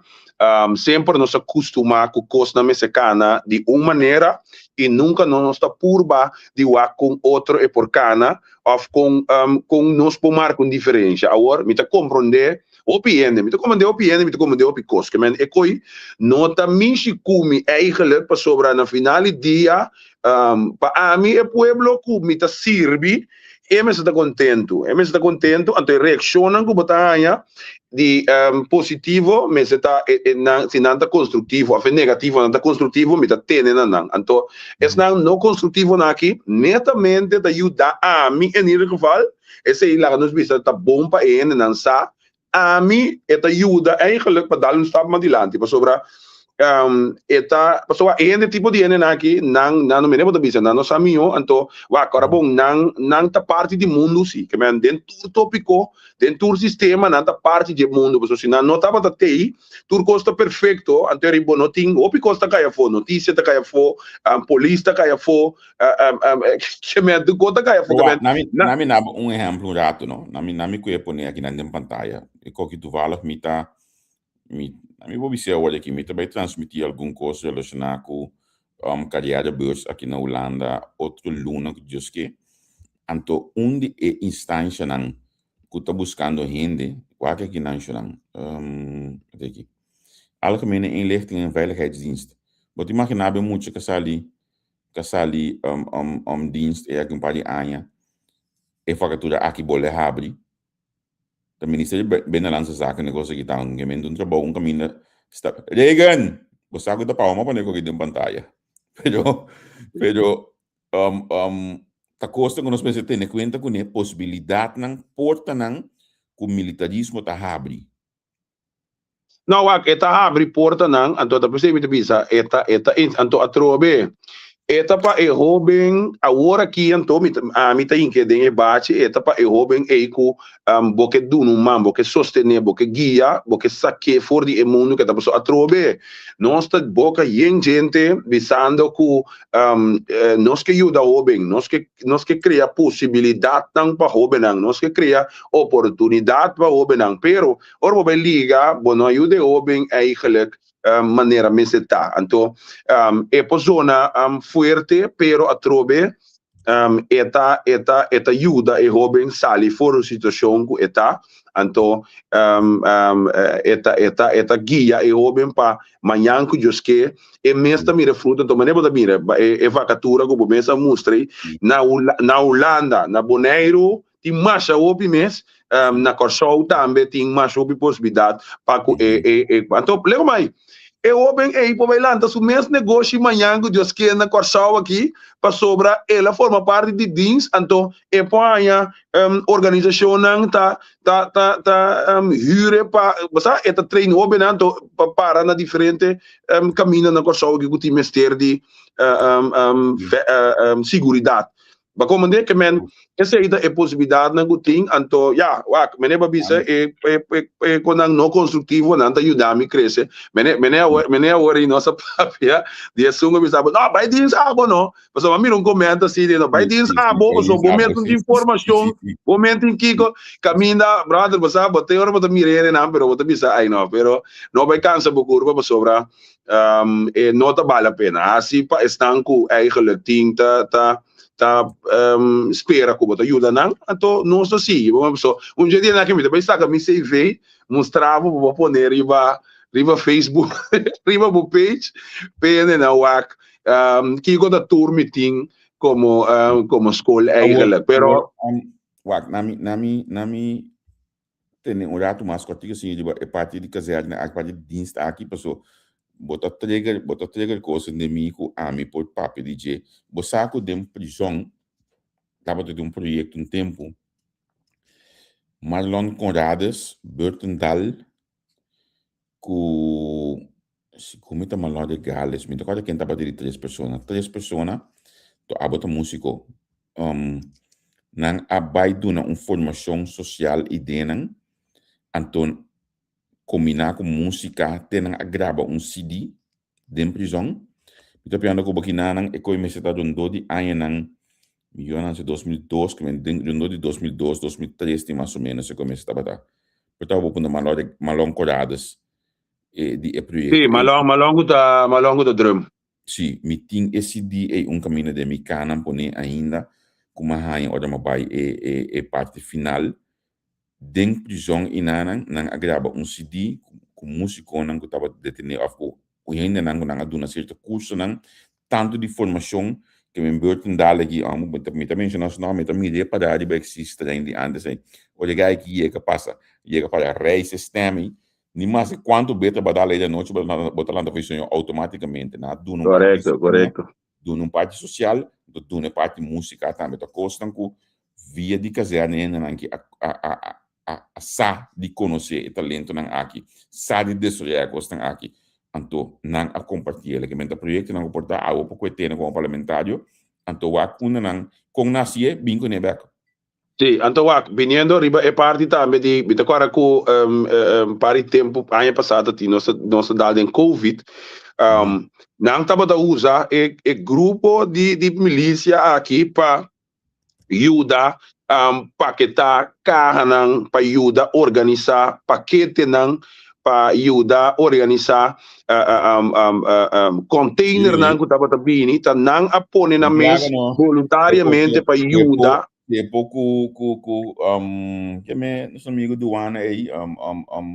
[SPEAKER 4] Semper nos a kustumá ku kosnan mester kana di un manera i nunka no nos ta purba di wak kon otro e por kana òf kon kon nos por marka un diferensha. Awor mi ta komprondé hopi hende, mi ta komprondé hopi hende, mi ta komprondé hopi kos. Ke men e koi no ta mishi ku mi eigelijk pasobra na final di dia pa ami e pueblo ku mi ta sirbi E mester ta kontentu, e mester ta kontentu, anto e reakshonnan ku bo ta haña di positivo mester ta nan si nan ta konstruktivo òf e negativo nan ta konstruktivo mi ta tene na nan. Anto esnan no konstruktivonan aki netamente ta yuda ami en ieder geval, esei laga nos bisa ta bon pa e hendenan sa Ami e ta yuda eigenlijk pa dal un stap mas dilanti pasobra e ta pasobra e hende tipo di hendenan aki nan nan no mene bo ta bisa nan no sa mihó anto wak ora bon nan nan ta parti di mundu si ke men den tur topiko den tur sistema nan ta parti di e mundu pasobra si nan no tabata tei tur kos ta perfekto anto eri bo no tin hopi kos ta kai afó notisia ta kai afó polis ta kai afó Ke kos ta kai afó.
[SPEAKER 3] Wak, nami, nami naba un ehemplo un rato, no? Nami, nami ku e pone aki nan den pantaya. E koki toevallig mi ta, mi, nami por bisa awor aki, mi ta bai transmití algun kos relashoná ku um, carrièrebeurs aki na Hulanda otro luna ku Dios ke. Anto un di e instanshanan ku ta buskando hende, wak aki nan shonan, um, aki. Algemene Inlichting en Veiligheidsdienst. Bo ta imaginá bo e mucha ku a sali ta sali um dienst e aki un par di aña e vakatura aki bolbe habri ta ministerio di Binnenlandse Zaken negocio aki ta un gemeente un trabou un kaminda sta Reagan bo sa ku ta pawa ma pone koki den pantaya pero pero um um ta kosnan ku nos mester tene kuenta kuné posibilidatnan portanan ku militarismo ta habri.
[SPEAKER 4] No, wak, e ta habri portanan, anto ta p'esei mi ta bisa, e ta, e ta, anto atrobe, e ta pa e hóben, awor aki anto mi ta, ami ta hink'é den e bachi, e ta pa e hóben ei ku bo ke duna un man, bo ke sostené, bo ke guia, bo ke sak'é for di e mundu ke ta paso. Atrobe, nos ta boka yen djente bisando ku nos ke yuda hóben, nos ke, nos ke krea posibilidatnan pa hóbennan, nos ke krea oportunidat pa hóbennan, pero Ora bo bai liga, bo no a yuda e hoben eigenlijk manera mester ta. Anto, e por zona fuerte, pero atrobe e ta, e ta, e ta yuda e hoben sali for di un situacion cu e ta. Anto, e ta, e ta, e ta guia e hoben pa mañan cu Dios ke, e mes ta mira e fruto. Anto, manera bo ta mira e vacatura cu bo mes a mustra ei, na na Hulanda, na Boneiru, Tin masha hopi mes, na Kòrsou tambe tin masha hopi posibilidat pa ku e e e anto lego mai e hoben ei por bai lanta su mes negoshi mañan ku Dios kier na Kòrsou aki pasobra el a forma parti di dins anto e por haña organisashonnan ta ta ta ta hür e pa bo sa e ta train hobennan anto pa para na diferente kaminda na Kòrsou aki ku tin mester di siguridat. Ba komandé ke men esei ta e posibilidatnan ku tin, anto ya, wak, mene ba bisa e e e e konan no konstruktivo nan ta yuda mi krese. Mene mene awor mene awor i nos a papia di esun ku bisa bo, no bai dins abo no, pasobra mi a mira un komento asi di no bai dins abo pasobra bo mes no tin informashon, bo mes tin kiko, kaminda brother bo sa bo te ora bo ta mira hendenan pero bo ta bisa ai no, pero no bai kansa bo kurpa pasobra e no ta bal la pena. Hasi pa esnan ku eigenlijk tin ta ta ta spera ku bo ta yuda nan, anto nos ta sigui. Bo so un dje dia nan mi ta bai saka mi CV mustra bo pa bo pone riba riba Facebook riba bo page p'e nan wak kiko ta tur mi tin komo komo skol eigenlijk. Pero
[SPEAKER 3] Wak, na mi na mi na mi tene un ratu mas kòrtiku sin riba e parti di kazèrne aki, parti di dienst aki, paso bo ta trigger, bo ta trigger kosen den mi ku ami por papia di dje. Bo sa ku den prizòn tabata tin un proyekto un tempu, Marlon Conrades, Burtendal ku si ku mi ta Marlon Regales, mi ta kòrda ken tabata di tres persona, tres persona, to abo ta músiko, nan a bai duna un formashon sosial ideanan, anto kombiná ku músika te nan a graba un CD den prizòn. Mi ta piando ku bokinanan e koe mester ta rondó di añanan, mi yo a nanse 2002, ku men den rondó di 2002, 2003 tin mas o ménos e koe mester tabata. Por tabata bo puntra Marlon, Marlon Corrades e di e proyekto
[SPEAKER 4] Sí,
[SPEAKER 3] ei.
[SPEAKER 4] Marlon, Marlon ku ta, Marlon ku ta drum.
[SPEAKER 3] Sí, mi tin e CD ei un kaminda den mi kanan poné ainda ku mi a haña ora mi a bai e e e parti final. Den prizòn inanan nan a graba un CD ku músikonan ku tabata detené òf ku hendenan ku nan a duna sierto kursonan tantu di formashon ke men Burton Dahl aki mi ta menshoná su nòmber mi ta mir'é pará riba e sistrein di ántes ei. Ora e gai aki yega pasa yega para reis e stèm ei Ni maske kuantu be ta bada lei di anochi bo ta lanta for di soño outomátikamente. Nan a duna un parti
[SPEAKER 4] Korekto, korekto.
[SPEAKER 3] Duna un parti sosial, anto duna e parti músika tambe. Ta kosnan ku via di kazèrne hendenan ki a a a a a sa di konosé e talentonan aki, sa di desaroyá e kosnan aki, anto nan a kompartí el. Kimente proyektonan ku por ta awe por ku e tene komo parlamentario, anto wak unda nan kon nasié bin kuné bèk.
[SPEAKER 4] Sí, anto wak, biniendo riba e parti tambe di, mi ta kòrda ku un par di tempu, aña pasá ta tin, nos nos ta dal den Covid, nan tabata usa e e grupo di di milisia aki pa yuda paketá kahanan, pa yuda organisá paketenan, pa yuda organisá containernan ku tabata bini, ta nan a pone nan mes voluntariamente pa yuda.
[SPEAKER 3] Tempo ku ku ku keme nos amigo Duana ei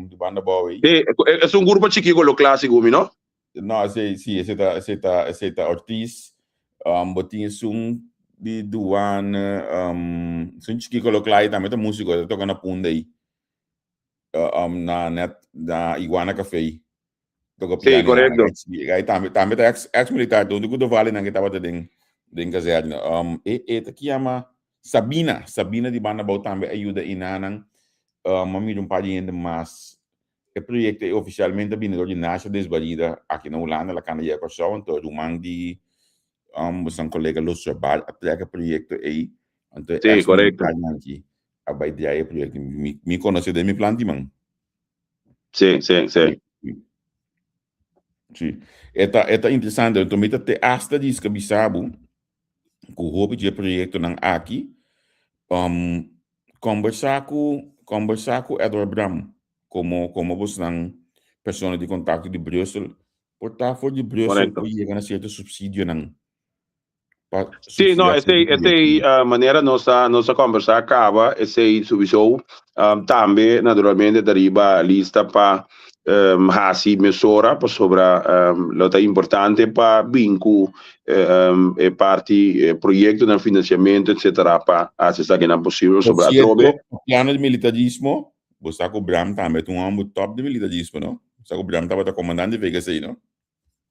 [SPEAKER 3] di banda bou ei.
[SPEAKER 4] Sí, es un grupo chikí ku lo klasi ku mi, no?
[SPEAKER 3] No, esei sí, esei ta esei ta esei ta Ortiz. Bo tin esun di Duana, esun chikí ku lo klai tambe ta músiko, ta toka na Punda ei. Na net na Iguana Café. Toca
[SPEAKER 4] Sí,
[SPEAKER 3] piano
[SPEAKER 4] correcto.
[SPEAKER 3] Gai tambe tambe ta ex ex militar donde ku Dovale nan que tabata den den kazerne. E e ta ki yama Sabina, Sabina di banda bou tambe a yuda inanan. A mira un par di hende mas. E proyecto e oficialmente a bini door di Nasha Desbarida aki na Hulanda, la kanda yega Kòrsou, anto ruman di bosan kolega Los Jabbar a trek e proyecto ei. Anto e
[SPEAKER 4] Sí,
[SPEAKER 3] ex
[SPEAKER 4] correcto.
[SPEAKER 3] militar nan ki a bai draai e proyecto. Mi mi conoce den mi planti man.
[SPEAKER 4] Sí, sí, sí.
[SPEAKER 3] Sí. E ta, e ta interesante. Enton mi ta te hasta diska bisa bo ku hopi dje proyectonan aki, kombersá ku, kombersá ku Edward Bram komo, komo bosnan persona di kontakto di Brussel, por ta for di Brussel
[SPEAKER 4] Correcto.
[SPEAKER 3] por yega na sierto subsidionan. Pa
[SPEAKER 4] Sí, no,
[SPEAKER 3] subsidiá
[SPEAKER 4] esei,
[SPEAKER 3] sierto
[SPEAKER 4] esei
[SPEAKER 3] proyectonan.
[SPEAKER 4] manera nos a, nos a kombersá kaba, esei souwisou tambe naturalmente ta riba lista pa hasi mesora pasobra lo ta importante pa bin ku e parti e proyektonan, finansiamentu etsetera pa hasi esakinan posibel
[SPEAKER 3] Por
[SPEAKER 4] pasobra
[SPEAKER 3] sierto,
[SPEAKER 4] atrobe.
[SPEAKER 3] papiando di militarismo, bo sa ku Bram tambe ta un hòmber tòp di militarismo, no? Bo sa ku Bram tabata komandante di VGC, no?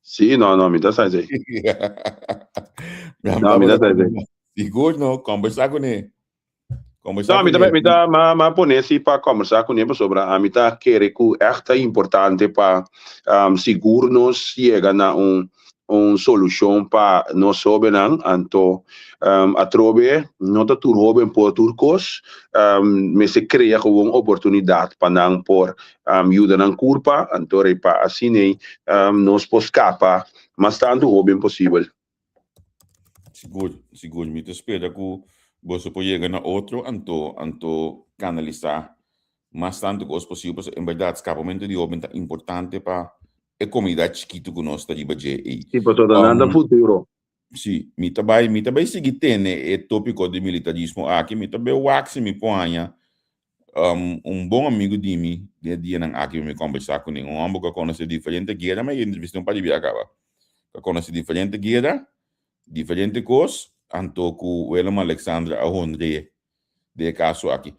[SPEAKER 4] Sí, no, no, mi ta sa esei.
[SPEAKER 3] Bram
[SPEAKER 4] No, mi ta
[SPEAKER 3] tabata
[SPEAKER 4] sa esei.
[SPEAKER 3] komandante. Sigur no, kombersá kuné. Kombersá
[SPEAKER 4] No, mi ta,
[SPEAKER 3] kuné.
[SPEAKER 4] mi ta, ma, ma pone si pa kombersá kuné pasobra ami ta kere ku ègt ta importante pa sigur nos yega na un, un solushon pa nos hóbennan. Anto atrobe no ta tur hóben por tur kos, mester krea gewoon oportunidat pa nan por yuda nan kurpa, anto rei pa asin'ei nos por skapa mas tantu hóben posibel.
[SPEAKER 3] Sigur, sigur. Mi ta spera ku boso por yega na otro anto anto kanalisá mas tantu kos posibel pasobra en bèrdat skapamentu di hóben ta importante pa e komunidat chikitu ku nos ta riba dje ei.
[SPEAKER 4] Sí, pasobra nan ta futuro.
[SPEAKER 3] Sí, mi ta bai mi ta bai sigui tene e tópiko di militarismo aki, mi ta bai wak si mi por haña un bon amigu di mi den e dianan aki pa mi kombersá kuné. Un hòmber ku a konosé diferente guera, mi a entrevist'é un par di bia kaba, ku a konosé diferente guera, diferente kos, anto ku Willem Alexander a honr'é den e kaso aki.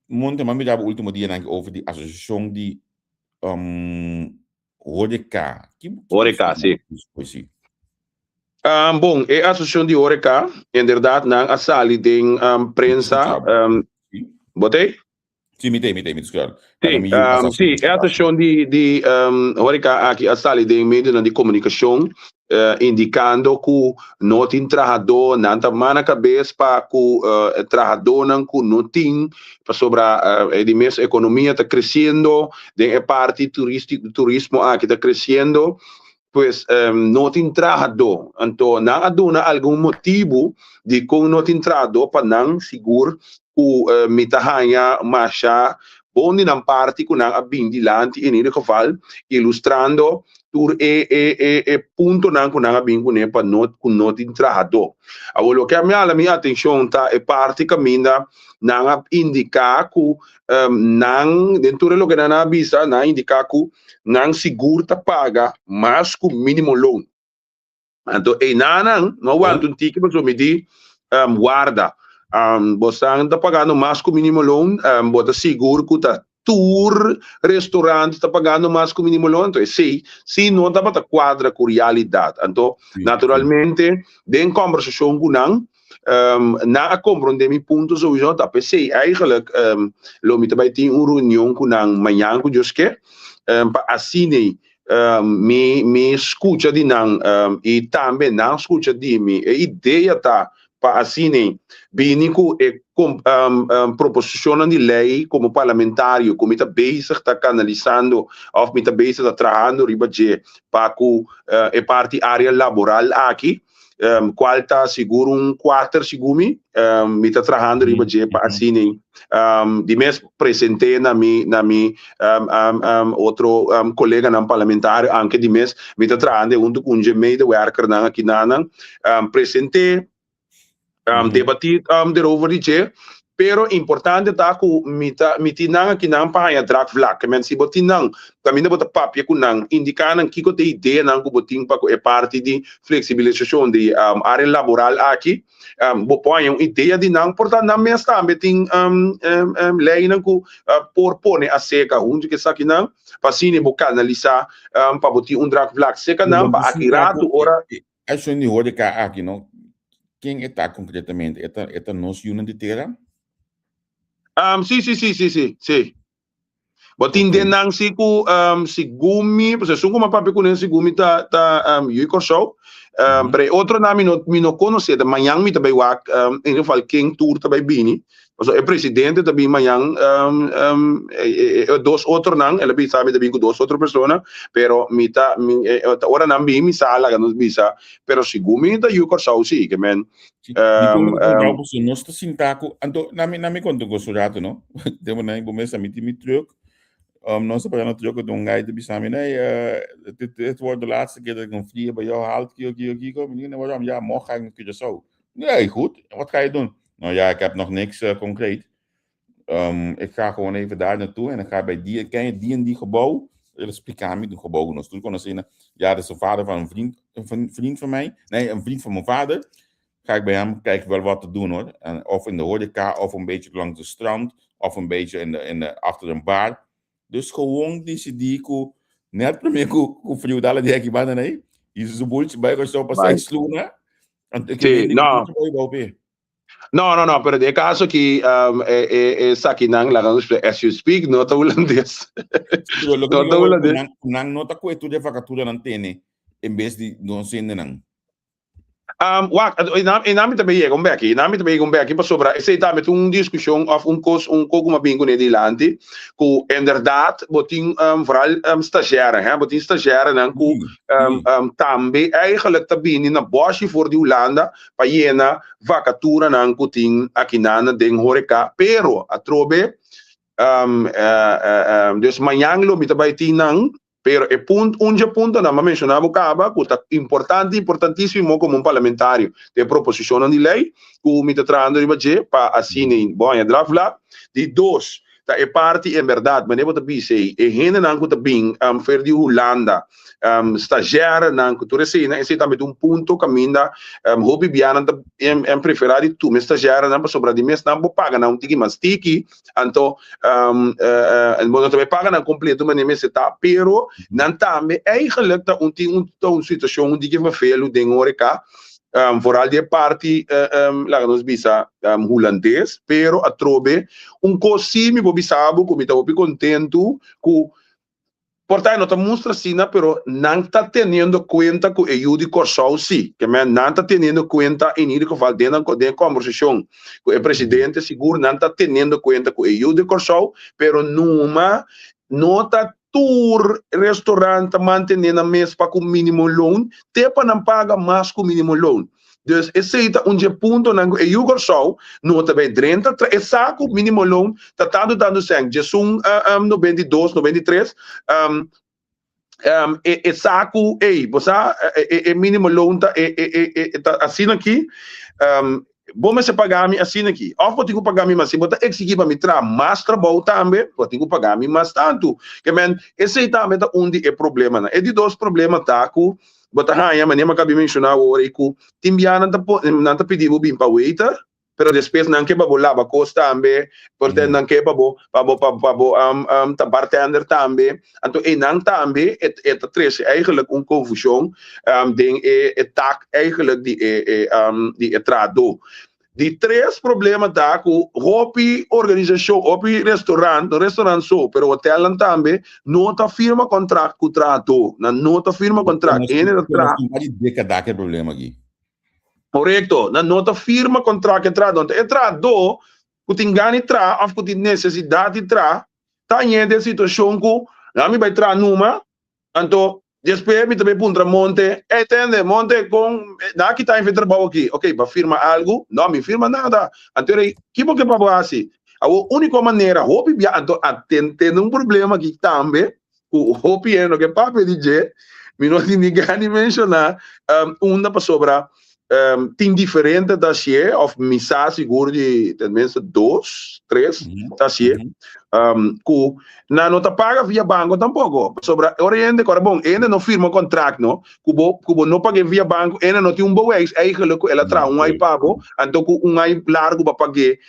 [SPEAKER 3] Monte, mi a mira bo último dianan aki over di asosiashon di Horeca.
[SPEAKER 4] Horeca, si. Si. Um, bon, e asociacion di Horeca, inderdaad, nan a sali den um, prensa. Um, bote?
[SPEAKER 3] Sí, mi te, mi te, mi te escuchar.
[SPEAKER 4] Sí, um, sí, e asociacion di, di um, Horeca aki a sali den medionan di comunicacion uh, indicando cu no tin trahador, nan ta mana cabes pa cu uh, trahadornan cu no tin, pasobra uh, e di mes economia ta creciendo, den e parti turisti, turismo aki ta creciendo, pues um, no tin trahador. Anto nan a duna algun motibu di con no tin trahador pa nan sigur cu uh, mi ta haña masha bon di nan parti cu nan a bin dilanti in ieder geval ilustrando tur e e e e puntonan ku nan a bin kuné pa no ku no tin trahadó. Awor loke a mi hala mi atenshon ta e parti kaminda nan a indiká ku nan den tur e loke nan a bisa nan a indiká ku nan sigur ta paga mas ku minimo loon. Anto einanan no a wanta un tiki pasobra mi di warda bosan ta pagando mas ku minimo loon bo ta sigur ku ta tur restaurant ta pagando mas ku minimo loon anto esei si no tabata kuadra ku realidat anto naturalmente den kombersashon ku nan nan a komprondé mi punto souiso ta p'esei eigenlijk lo mi ta bai tin un reunion ku nan mañan ku Dios ke pa asin'ei Mi mi skucha di nan i tambe nan skucha di mi. E idea ta pa asina bini ku e proposishonnan di lei komo parlamentario ku mi ta bezig ta kanalisando òf mi ta bezig ta trahando riba dje pa ku e parti área laboral aki. Cual ta sigur un kuater sigur mi mi ta trahando riba dje pa asina di mes presente na mi na mi otro koleganan parlamentario anke di mes mi ta trahando hunto ku un dje medewerkernan aki nanan presente debati derover di dje Pero importante ta ku mi ta mi tin nan akinan pa haña draagvlak. Ke men si bo tin nan, kaminda bo ta papia ku nan, indiká nan kiko ta e ideanan ku bo tin pa ku e parti di fleksibilisashon di área laboral aki, bo por haña un idea di nan. Por ta nan mes tambe tin leinan ku por pone aserka huntu ku esakinan pa asina bo kanalisá pa bo tin un draagvlak serka nan pa aki ratu ora.
[SPEAKER 3] Esun di horeca aki no, ken e ta concretamente? E ta, e ta nos yunan di tera?
[SPEAKER 4] Um, sí, sí, sí, sí, sí, sí. Bo tin den nan sí ku um, segun mi, pues esun ku mi a papia kuné segun mi ta ta um, yu Kòrsou. Um, Pero e otro nan mi no mi no konosé, ta mañan mi ta bai wak um, in ieder geval ken tur ta bai bini. Pasobra e presidente ta bin mañan, e dos otronan, el a bisa mi ta bin ku dos otro persona, pero mi ta, mi ta ora nan bin mi sa laga nos bisa, pero segun mi ta yu Kòrsou si, ke men.
[SPEAKER 3] Si, dikon mi ta puntra bo pasobra nos ta sinta ku, anto na mi na mi konta un kos un rato no, tempu nan bo mes a mi tin mi truck, nos a para na truck anto un guy ta bisa mi, nee, dit dit wordt de laatste keer dat ik een vlier bij jou haal, kiko kiko kiko, mi di, nee waarom, ja morgen ga ik naar Curaçao. Nee, goed, wat ga je doen? Nou ja, ik heb nog niks uh, concreet. Um, ik ga gewoon even daar naartoe en dan ga ik bij die, ken je die en die gebouw? Ele explica me, do gebouw nós tudo conhecendo. Ja, dat is de vader van een vriend, een vriend van mij. Nee, een vriend van mijn vader. Ga ik bij hem kijken wel wat te doen hoor. En, of in de horeca, of een beetje langs de strand, of een beetje in de, in de, achter een bar. Dus gewoon disidí ku net promé ku ku friu dal di aki banda nei, i su bultje bai Kòrsou pa seis luna, anto ke
[SPEAKER 4] Sí,
[SPEAKER 3] mende ku
[SPEAKER 4] no.
[SPEAKER 3] bultje bai bou p'e.
[SPEAKER 4] No, no, no, pero den e kaso aki um, e, e, esakinan, laga nos splika, as you speak, no ta hulandes.
[SPEAKER 3] Sí, pero loke
[SPEAKER 4] No
[SPEAKER 3] mi
[SPEAKER 4] ta
[SPEAKER 3] ke wou ku
[SPEAKER 4] hulandes.
[SPEAKER 3] nan, ku nan no ta kue tur e vakaturanan tene. en bes di nos hendenan.
[SPEAKER 4] Wak, e nan mi ta bay yega un beki, e nan mi ta bay yega un beki pasobra esey tambe ta un discusion of un cos, un co cu mi a bin cune dilanti, cu inderdaad bo tin vooral stagiaire, he, bo tin stagiairenan cu tambe eigenlijk ta bini na boshi for di Hulanda pa yena vacaturanan cu tin akinan den horeca, pero atrobe, dus mañan lo mi ta bay tin nan. Pero e punt, un dje puntonan m'a menshoná bo kaba ku ta importante, importantísimo komo un parlamentario ta e proposishonnan di lei ku mi ta trahando riba dje pa asina bo haña drafblad. Di dos, ta e parti en bèrdat manera bo ta bisa ei, e hendenan ku ta bin fer di Hulanda, stazjèrenan ku tur eseinan, esei tambe ta un punto kaminda hopi bianan ta preferá di tuma e stazjèrenan pasobra di mes nan bo paga nan un tiki mas tiki. Anto, bo no ta bay paga nan completo manera mester ta, pero nan tambe eigenlijk ta un tin un ta un situacion un diki vervelu den horeca, vooral di e parti laga nos bisa hulandes, pero atrobe un cos si mi por bisa bo cu mi ta hopi contento cu Por ta e no ta mustra asina, pero nan ta teniendo cuenta cu e yu di Corsou si. Ke men nan ta teniendo cuenta in ieder geval den nan den e conversacion cu e presidente sigur nan ta teniendo cuenta cu e yu di Corsou, pero numa no ta tur restaurant ta mantene nan mes pa cu minimum loon te pa nan paga mas cu minimum loon. Dus esei ta un dje puntonan ku e yu Kòrsou no ta bai drenta tra e sa ku minimo loon ta tantu tantu sèn, djesun 92, 93, e sa ku ey bo sa e minimo loon ta e ta asina aki, bo mester paga mi asina aki òf bo tin ku paga mi mas, si bo ta eksigí pa mi traha mas trabou tambe bo tin ku paga mi mas tantu. Ke men esei tambe ta un di e problemanan. E di dos problema ta ku Bo ta haña, manera mi a kabi menshoná awor ei, ku tin bia nan ta nan ta pidi bo bin pa waiter, pero despues nan ke pa bo laba kos tambe, por ta nan ke pa bo pa bo pa bo ta bartender tambe. Anto einan tambe e e ta trese eigenlijk un konfushon den e e tak eigenlijk di e e di e trahadó. Di tres problema ta ku hopi organisashon, hopi restaurant, no restaurant so, pero hotelnan tambe, no ta firma kontrakt ku trahadó. Nan no ta firma kontrakt. Hende ta traha.
[SPEAKER 3] Nos tin di dékada ku e problema aki.
[SPEAKER 4] Korekto. Nan no ta firma kontrakt ku e trahadó. Anto e trahadó ku tin gana di traha òf ku tin nesesidat di traha ta hañ'é den situashon ku, mi bai traha numa, Anto, despues mi ta bay puntra Monte, Ey, tende, Monte, con nan a kita mi trabao aki? Ok, bo a firma algo? No, mi firma nada. Anto e rei, ki bo ke pa bo haci? Awor, unico manera, hopi bia, anto a ten tene un problema aki tambe, cu hopi hende no ke papia di dje, mi no tin ni gana di menciona, unda pasobra tin diferente ta hacié, of mi sa sigur di tenminste dos, tres ta hacié, cu nan no ta paga via banco tampoco, pasobra ora e hende, ora bon, e hende no firma contract no, cu bo, cu bo no pagué via banco, e hende no tin un bewijs eigenlijk cu el a traha un ai pa bo, anto cu un ai largo bo a pagué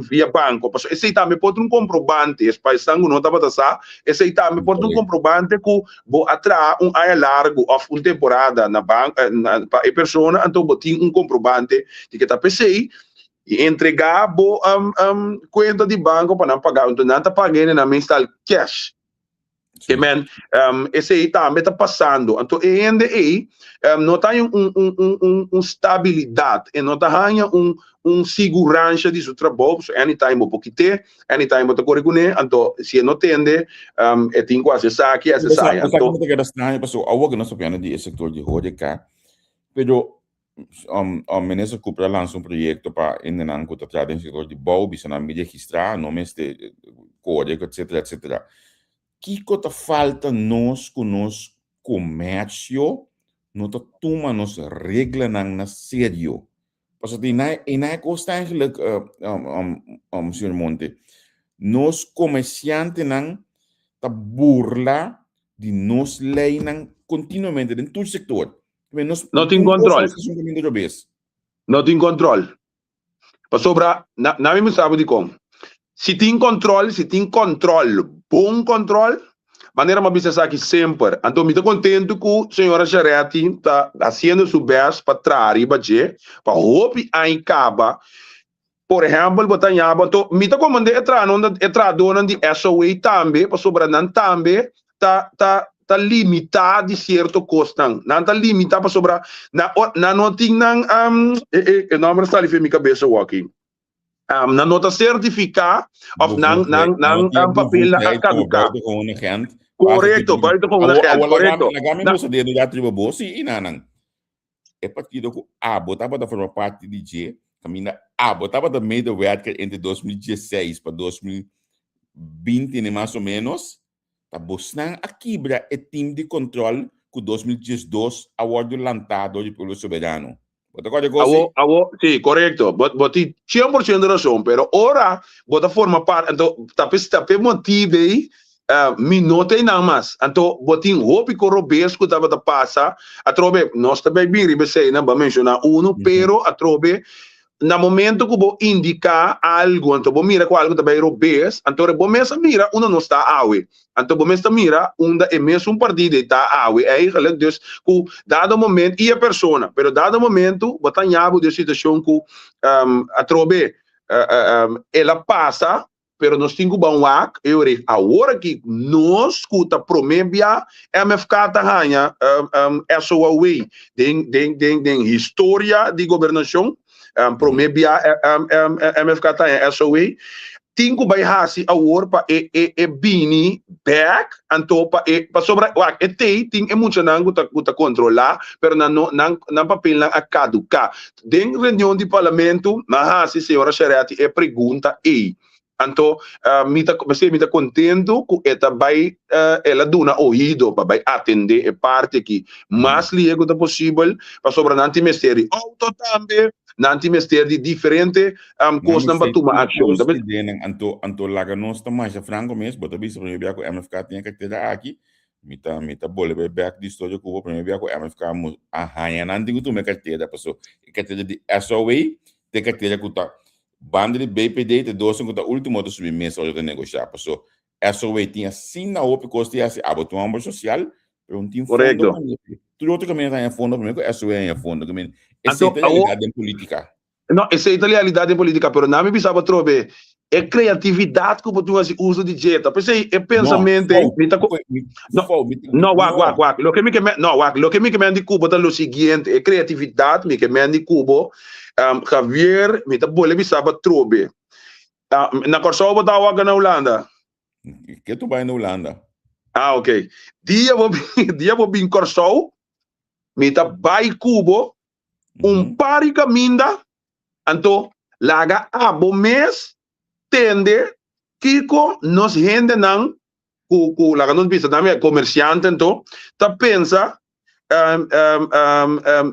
[SPEAKER 4] via banco, pasobra esey tambe por ta un comprobante, es pa esnan cu no tabata sa, esey tambe por ta un comprobante cu Bo a traha un aña largu òf un temporada na ban pa e persona, anto bo tin un komprobante di ke ta p'esei i entregá bo kuenta di banko pa nan paga. Anto nan ta paga hende nan mestal kèsh. Ke men esei tambe ta pasando. Anto e hende ei no ta haña un stabilidat, e no ta haña un un siguransha di su trabou, pasobra anytime bo por kit'é, anytime bo ta kore kuné, anto si e no tende, e tin ku hasi esaki, hasi esaya.
[SPEAKER 3] Anto. Esaki ta keda straño pasobra awor ku nos ta papiando di e sektor di horeca, pero Minister Cooper a lansa un proyekto pa hendenan ku ta traha den sektor di bou, bisa nan mi registrá, no mester kore, etcetera, etcetera. Kiko ta falta nos ku nos komersio no ta tuma nos reglanan na serio? Pasobra di na e na e kos ta eigenlijk, señor Monte, nos komersiantenan ta burla di nos leinan kontinuamente den tur sektor. Nos,
[SPEAKER 4] No tin kòntròl. No tin kòntròl. Pasobra, na, na mi mustra bo dikon. Si tin kòntròl, si tin kòntròl, bon kòntròl, manera mi a bisa esaki semper. Anto mi ta kontentu ku señora Charetti ta hasiendo su bèst pa traha riba dje, pa hopi aña kaba. Por ehèmpel, bo ta haña bo, anto mi ta komand'é e trahadónan, e trahadónan di SOA tambe, pasobra nan tambe ta, ta. ta limitá di sierto kosnan. Nan ta limitá pasobra nan nan no tin nan e e e nòmber a sali for mi kabes awor aki. Nan no ta sertifiká òf nan nan nan papelnan a kaduká. Korekto, buitengewoon agent, korekto.
[SPEAKER 3] Laga mi musa dedo ya riba bo, sí, i nan. E partido ku abo tabata forma parti di dje, kaminda abo tabata medewerker entre 2016 pa 2020 ni mas o menos, ta bosnan a kibra e team di control cu 2012 a wordo lanta door di Pueblo Soberano. Bo ta corda
[SPEAKER 4] gosi? Awo, awo, si, correcto. Bo, bo tin 100% razon, pero ora bo ta forma parte, anto ta pe, ta pe motibe ei, uh, mi no ta einan mas. Anto bo tin hopi ko robes ku tabata pasa. Atrobe, nos ta bai bin riba eseinan, bo a menciona uno, pero atrobe Na momento ku bo indiká algu, anto bo mira ku algu ta bai robes, anto bo mes a mira unda nos ta awe. Anto bo mes ta mira unda e mesun partido ei ta awe eigenlijk. Dus ku dado momento, i e persona, pero dado momento bo ta haña bo den situashon ku atrobe el a pasa. Pero nos tin ku ban wak e ora ei. Awor aki nos ku ta promé bia MFK ta haña SOAW den den den den historia di gobernashon promé bia MFK ta haña SOAW tin ku bai hasi awor pa e e e bini bèk anto pa e pasobra wak e tei tin e muchanan ku ta ku ta kontrolá pero nan no nan nan papelnan a kaduká. Den reunion di parlamento nan hasi señora Charetti e pregunta ei. Anto mi ta p'esei mi ta contento cu e ta bai el a duna oido pa bai atende e parti aki mas lihe cu ta posibel pasobra nan tin mester di auto tambe, nan tin mester di diferente cosnan pa tuma accion.
[SPEAKER 3] Anto anto laga nos ta masha franco mes, bo ta bisa prome bia cu MFK tin e cartera aki, Mi ta mi ta bolbe bai bek di historia ku bo prome bia ku MFK mu a haña nan tin ku tuma e kartera paso e kartera di SOW ta e kartera ku ta banda di BPD ta e dosnan ku ta ultimo ta subi mesa ora ta negoshá paso SOW tin asina hopi kos di hasi abo tin un homber sosial pero no tin fondo
[SPEAKER 4] Korekto.
[SPEAKER 3] pa hasi tur otro kaminda ta haña fondo prome ku SOW haña fondo ke men esei
[SPEAKER 4] Anto
[SPEAKER 3] ta
[SPEAKER 4] awo
[SPEAKER 3] realidat den politika.
[SPEAKER 4] No, esei ta realidat den politika, pero nan mi bisa bo atrobe, e kreatividat ku bo tin hasi uso di dje ta p'esei e
[SPEAKER 3] No,
[SPEAKER 4] pensamentu ei
[SPEAKER 3] fout,
[SPEAKER 4] mi ta ku
[SPEAKER 3] mi,
[SPEAKER 4] no,
[SPEAKER 3] fout, mi,
[SPEAKER 4] no, wak, wak,
[SPEAKER 3] no.
[SPEAKER 4] wak, loke mi ke men, no, wak, loke mi ke men di ku bo ta lo siguiente, e kreatividat mi ke men di ku bo, Javier, mi ta bole bisa bo atrobe, na Kòrsou bo ta wak na Hulanda?
[SPEAKER 3] Ke tu bai na Hulanda?
[SPEAKER 4] Ah, ok. Dia bo dia bo bin Kòrsou, mi ta bai ku bo un par di kaminda, anto laga abo mes tende kiko nos hendenan ku ku laga nos bisa tambe komersiante anto ta pensa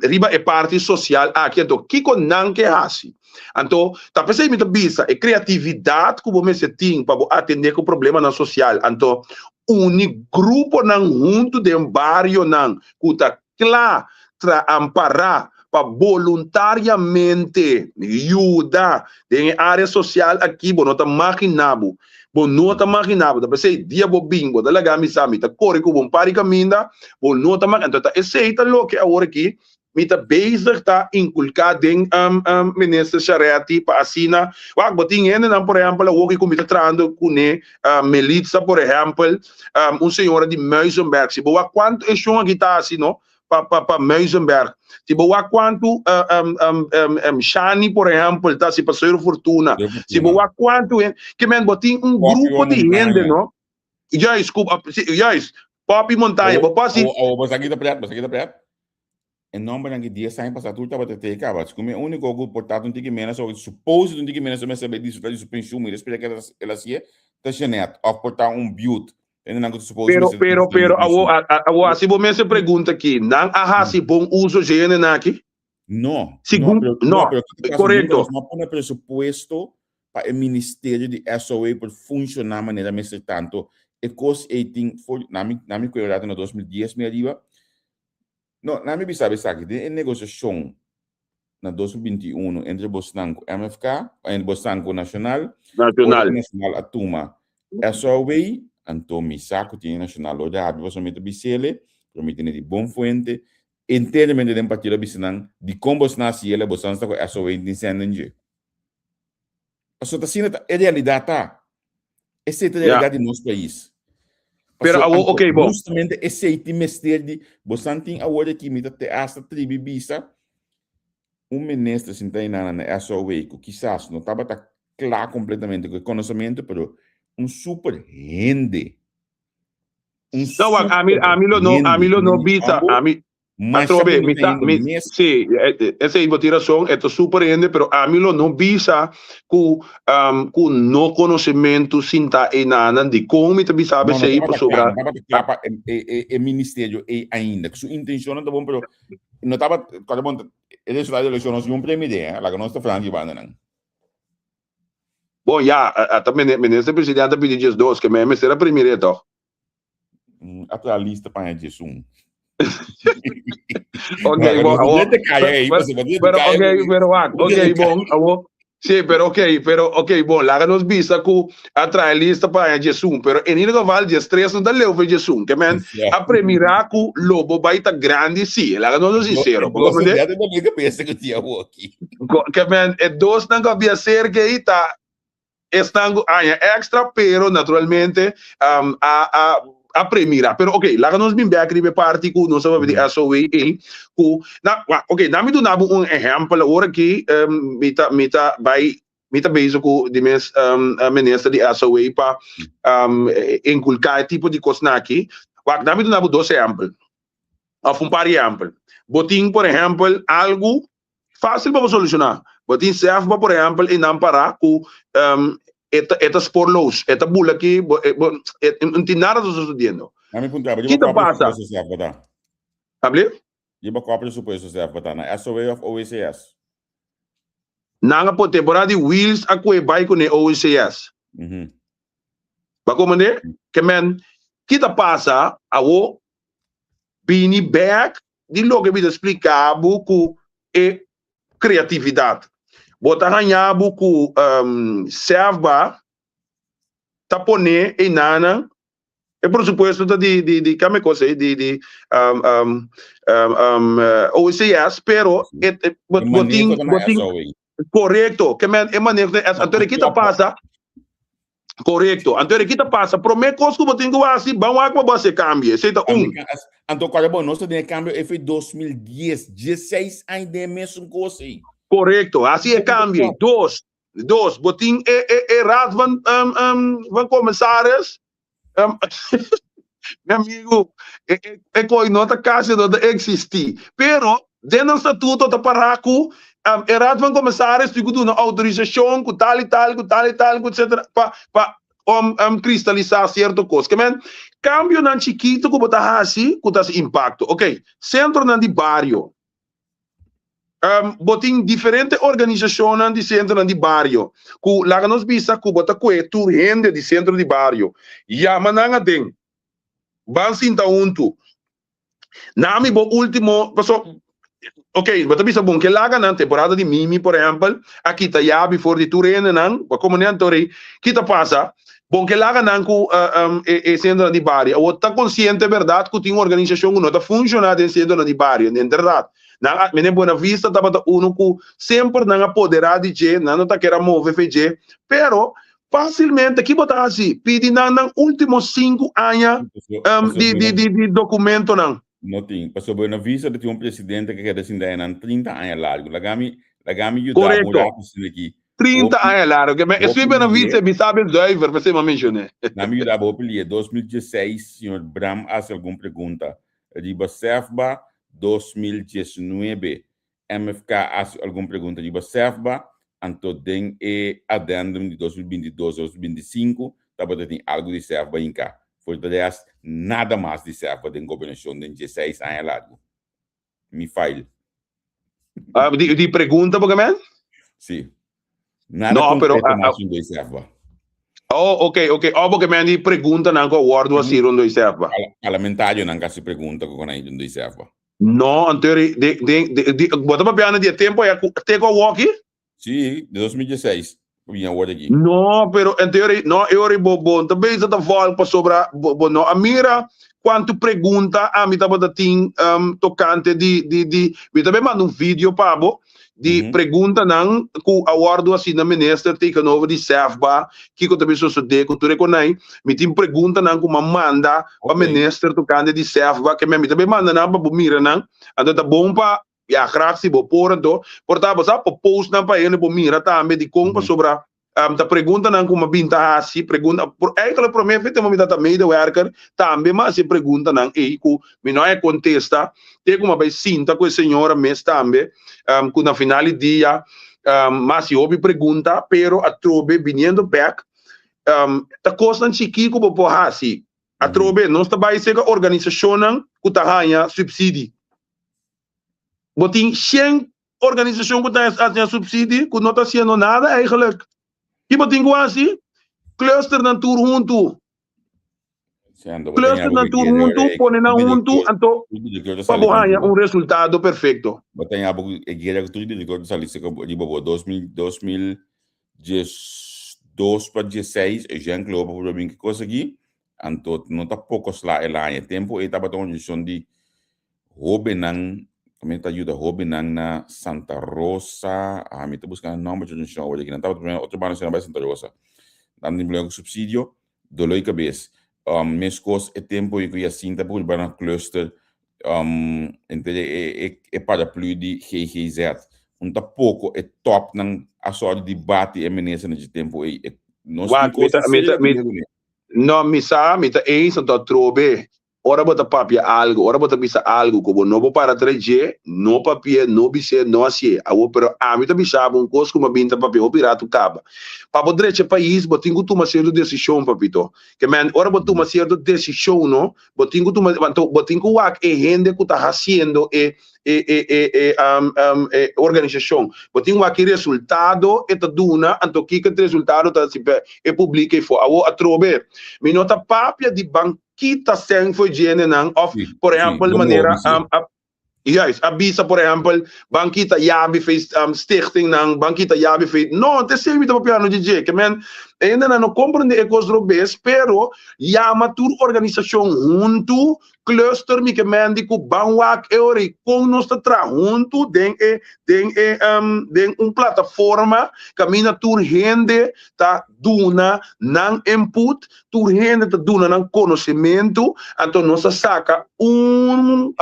[SPEAKER 4] riba e parti sosial aki anto kiko nan ke hasi. Anto ta p'esei mi ta bisa e kreatividat ku bo mester tin pa bo atendé ku problemanan sosial anto uni gruponan huntu den barionan ku ta kla tra ampará pa boluntariamente yuda den e área sosial aki, bo no ta maginá bo. Bo no ta maginá bo. Ta p'esei dia bo bin, bo ta laga mi sa, mi ta kore ku bo un par di kaminda, bo no ta maginá. Anto ta esei ta loke awor aki mi ta bezig ta inkulká den Minister Charetti pa asina, wak, bo tin hendenan por ehèmpel awor aki ku mi ta trahando kuné, Melitza por ehèmpel, un señora di Muizenberg, si bo wak kuantu e shon aki ta hasi no pa pa pa Muizenberg, si bo wak kuantu Shani por ehèmpel ta hasi pa Seru Fortuna, si bo wak kuantu hende, ke men bo tin un grupo di hende no, juist ku juist Poppy Montaña, bo por hasi.
[SPEAKER 3] Awo bo sa kita pret, bo sa kita pret. E nombernan ki dies aña pasá tur tabata te kaba. Si ku mi e úniko ku por ta un tiki ménos o supose un tiki ménos mester bai disfrutá di su penshun, mi respeta ke el hasié, ta Jeanette òf por ta un biut. Hendenan ku ta supose
[SPEAKER 4] Pero,
[SPEAKER 3] mester
[SPEAKER 4] pero,
[SPEAKER 3] disfrutá di
[SPEAKER 4] pero,
[SPEAKER 3] su
[SPEAKER 4] awo,
[SPEAKER 3] penshun.
[SPEAKER 4] awo, hasi bo mester pregunta aki, nan a hasi bon uso dje hendenan aki?
[SPEAKER 3] No, no,
[SPEAKER 4] Segun,
[SPEAKER 3] pero, no,
[SPEAKER 4] no,
[SPEAKER 3] pero kiko ta pasa? Nunka
[SPEAKER 4] korekto.
[SPEAKER 3] nos no a pone presupuesto pa e ministerio di SOA por funshoná manera mester tanto. E kos ei tin for, na mi, na mi kuerda na 2010 mi ariba, No, na mi bisa bo esaki, den e negosiashon na 2021 entre bosnan ku MFK, entre bosnan ku Nacional, ora ku
[SPEAKER 4] Nacional.
[SPEAKER 3] Nacional a tuma SOW, anto mi sa ku tin e Nacional lo rabia pasobra mi ta bis'ele, pero mi tene di bon fuente, enteramente den partido a bisa nan, dikon bosnan a hasi ele, bosnan sta ku SOW tin sèn den dje. Pasobra ta asina ta e realidat ta. Esei ta e
[SPEAKER 4] Ya.
[SPEAKER 3] realidat di nos pais.
[SPEAKER 4] Pero
[SPEAKER 3] Paso,
[SPEAKER 4] awo,
[SPEAKER 3] anto,
[SPEAKER 4] ok, bon.
[SPEAKER 3] Justamente esei tin mester di, bosan tin awor aki, mi ta te hasta tribi bisa, un minister sinta einan na SOW ku kisas no tabata kla kompletamente ku e konosementu, pero un super hende. Un
[SPEAKER 4] No, wak, ami,
[SPEAKER 3] super
[SPEAKER 4] ami lo no,
[SPEAKER 3] hende.
[SPEAKER 4] ami lo no bisa,
[SPEAKER 3] Ambo,
[SPEAKER 4] ami,
[SPEAKER 3] Masha
[SPEAKER 4] Atrobe, mi
[SPEAKER 3] bunita
[SPEAKER 4] ta,
[SPEAKER 3] hende
[SPEAKER 4] mi,
[SPEAKER 3] mes.
[SPEAKER 4] sí, esei bo tin rason, e ta super hende, pero ami lo no bisa ku, um, ku no konosementu sinta einanan di kon mi ta bisa
[SPEAKER 3] No, no
[SPEAKER 4] esei
[SPEAKER 3] tabata kla,
[SPEAKER 4] pasobra
[SPEAKER 3] no tabata kla pa e, e, e, e ministerio ei ainda. Su intenshonnan ta bon, pero no tabata, kòrda bon, e resultado di elekshon nos yun premidé, eh, laga nos ta frank di bandanan.
[SPEAKER 4] Bon, ya, ata minister presidente a pidi 12, ke men mester a primiré tòg.
[SPEAKER 3] A traha lista pa haña 11.
[SPEAKER 4] Ok, bon, awo. Pero, ok, pero wak, ok, bon, awo. Sí, pero ok, pero ok, bon, laga nos bisa ku a traha lista pa haña 11, pero en ieder geval 13 no ta leu fe 11, ke men a premirá ku lo bo bai ta grandi sí, laga nos ser sincero. Bo comprende? Ke men e dosnan ku a bia serka ei ta Esnan ku aña extra, pero naturalmente a a a premira. Pero ok, laga nos bin bek riba e parti ku nos a papia di SOW ei, ku na wak ok, na mi duna bo un ehèmpel awor aki, mi ta mi ta bai mi ta bezig ku di mes minister di SOW pa inkulká e tipo di kosnan aki. Wak, na mi duna bo dos ehèmpel òf un par di ehèmpel. Bo tin por ehèmpel algu Fácil pa bo solushoná. Bo tin sèfba por ehèmpel i nan pará ku e ta e ta spoorloos, e ta bula aki, bo e bo e no tin nada ta sosodiendo.
[SPEAKER 3] Na mi puntra bo,
[SPEAKER 4] Ki
[SPEAKER 3] riba
[SPEAKER 4] ta
[SPEAKER 3] kua
[SPEAKER 4] pasa?
[SPEAKER 3] presupuesto sèfba ta?
[SPEAKER 4] Able?
[SPEAKER 3] Riba kua presupuesto sèfba ta? Na SOW òf OECS?
[SPEAKER 4] Nan a por temporada di Wiels a kue bai kuné OECS. Bo a komprendé? Ke men, ki ta pasa awo? Bini bèk di loke mi ta splika bo ku e kreatividat. Bo ta haña bo ku Sefba ta pone einanan, e presupuesto ta di di di kame kos ei di di OCS, pero e bo
[SPEAKER 3] E
[SPEAKER 4] tin
[SPEAKER 3] maneho ta
[SPEAKER 4] bo
[SPEAKER 3] na
[SPEAKER 4] tin
[SPEAKER 3] SOA.
[SPEAKER 4] korekto, ke men e maneho ta na Anto ki ta pasa? Korekto. Anto ki ta pasa? Promé kos ku bo tin ku hasi, ban wak pa bo hasi e kambio. Esei ta un.
[SPEAKER 3] Anto kòrda bo, nos ta den e kambio efe 2010, 16 aña den e mesun kos ei.
[SPEAKER 4] Korekto. Hasi e kambio ei. Dos, dos, bo tin e e e Raad van van Commissaris. Mi amigu, e e e koi no ta kasi no ta eksistí. Pero den nan statuto ta pará ku e Raad van Commissaris tin ku duna outorisashon ku tal i tal, ku tal i tal, ku etsetera pa pa kristalisá sierto kos. Ke men, kambionan chikitu ku bo ta hasi ku ta hasi impakto. Oke, sentronan di bario. Bo tin diferente organisashonnan di sentronan di bario ku laga nos bisa ku bo ta kue tur hende di sentro di bario, yama nan aden, ban sinta huntu. Nami bo ultimo, paso, ok, bo ta bisa bon ke laga nan temporada di Mimi por ehèmpel a kita yabi for di tur hendenan, bo komo ne anto rei, ki ta pasa? Bon ke laga nan ku e sentronan di bario. Awor ta konsiente bèrdat ku tin organisashon ku no ta funshoná den sentronan di bario, en bèrdat. Nan a, mene Buena Vista tabata uno ku semper nan a poderá di dje, nan no ta kier a move fe dje, pero fásilmente ki bo ta hasi? Pidi nan nan último sinku aña di di di di dokumentonan.
[SPEAKER 3] No tin, pasobra Buena Vista ta tin un presidente ku a keda sinta einan 30 aña largu. Laga mi, laga mi yuda bo
[SPEAKER 4] Korekto.
[SPEAKER 3] rato asina aki.
[SPEAKER 4] 30
[SPEAKER 3] Hopi,
[SPEAKER 4] aña largu. Ke men,
[SPEAKER 3] hopi
[SPEAKER 4] esei Buena
[SPEAKER 3] lié.
[SPEAKER 4] Vista mi sabi zuiver, p'esei mi a menshoné.
[SPEAKER 3] Na mi yuda bo hopi lié. 2016, señor Bram a hasi algun pregunta riba SEFBA, 2019, MFK a hasi algun pregunta riba SEFBA, anto den e addendum di 2022, 2025 tabata tin algu di SEFBA hinká. For de rest, nada mas di SEFBA den gobernashon den dieseis aña largu. Mi file.
[SPEAKER 4] Ah, di, di pregunta porque men?
[SPEAKER 3] Sí. Nada
[SPEAKER 4] No, pero
[SPEAKER 3] concreto
[SPEAKER 4] ah, ah,
[SPEAKER 3] mas rond e SEFBA.
[SPEAKER 4] oh, ok, ok. Oh, porque men di pregunta nan ko wordo así rond e SEFBA.
[SPEAKER 3] Parlamentarionan ka hasi pregunta ku kon a rond e SEFBA.
[SPEAKER 4] No, anto de de de, de bo ta papiando di e tempo ya ku te ko awoki?
[SPEAKER 3] Sí, di 2016 ku bin awor aki.
[SPEAKER 4] No, pero anto no, e ora bo bo ta bezig ta volg pasobra bo bo no a mira. Kuantu pregunta ami tabata tin tokante di di di mi ta bay manda un video pa bo di preguntanan ku a wòrdu hasi na minister tegenover di SEFBA kiko ta bin sosodé ku tur e konai. Mi tin preguntanan ku mi a manda pa minister tokante di SEFBA ke mi ta bay manda nan pa bo mira nan. Anto ta bon pa ya graag si bo por anto por ta bo sa por post nan pa hende por mira tambe dikon pasobra Ta preguntanan ku mi a bin ta hasi, pregunta, por eigenlijk promé fe tempo mi tabata medewerker, tambe mi a hasi e preguntanan ei ku mi no a e kontesta, te ku mi a bai sinta ku e señora mes tambe, ku na final di dia mi a hasi hopi pregunta, pero atrobe biniendo bèk, ta kosnan chikí ku bo por hasi. Atrobe nos ta bai serka organisashonnan ku ta haña supsidi. Bo tin shen Organisashon ku ta haña supsidi ku no ta hasiendo nada eigenlijk. Ki bo tin ku hasi? Clusternan tur huntu. Clusternan tur huntu, pone nan huntu, anto pa bo haña un resultado perfekto.
[SPEAKER 3] Bo ta haña bo e guera ku tur director ta sali seka riba bo dos mil 2012 pa 16 Eugène Klopa por bin ki kos aki anto no ta poko sla el a haña. Tempu ei tabata un organisashon di Hobennan, mi ta yuda hobennan na Santa Rosa, ah, mi ta buska nan nomber dje shon awor aki, nan tabata primero otro banda sino bai Santa Rosa. Nan tin problema ku subsidio, doló di kabes. Um, meskos e tempo ei ku Jacinta purba na cluster, um, entre e, e, e paraplu di GGZ. Un ta poko e topnan a sòru di bati e minister na dje tempo ei. E, nos tin
[SPEAKER 4] Wak, mi
[SPEAKER 3] kos
[SPEAKER 4] ta, mi
[SPEAKER 3] serio
[SPEAKER 4] ta, mi,
[SPEAKER 3] ku kuné.
[SPEAKER 4] no, mi sa, mi ta eens, anto atrobe. Ora bo ta papia algu, ora bo ta bisa algu ku bo no por para tras dje, no papi'é, no bis'é, no hasié. Awor, pero ami ta bisa bo un kos ku mi a bin ta papia hopi ratu kaba. Pa bo drecha e pais, bo tin ku tuma sierto desishon, papito. Ke men, ora bo tuma sierto desishon, no, bo tin ku tuma, anto bo tin ku wak e hende ku ta hasiendo e e e e e e organisashon. Bo tin wak ki resultado e ta duna, anto kiko e resultado ta hasi pa e publiko ei for. Awor, atrobe, mi no ta papia di ban kita sèn for djenenan òf por ehèmpel manera juist a bisa por ehèmpel ban kita yabi for e stichtingnan ban kita yabi for no ta esei mi ta papiando dje dje ke men e hendenan no komprende e kos robes pero yama tur organisashon huntu cluster mi ke men di ku ban wak e ora ei kon nos ta traha huntu den e den e den un plataforma kaminda tur hende ta duna nan input Tur hende ta duna nan konosementu, anto nos a saka un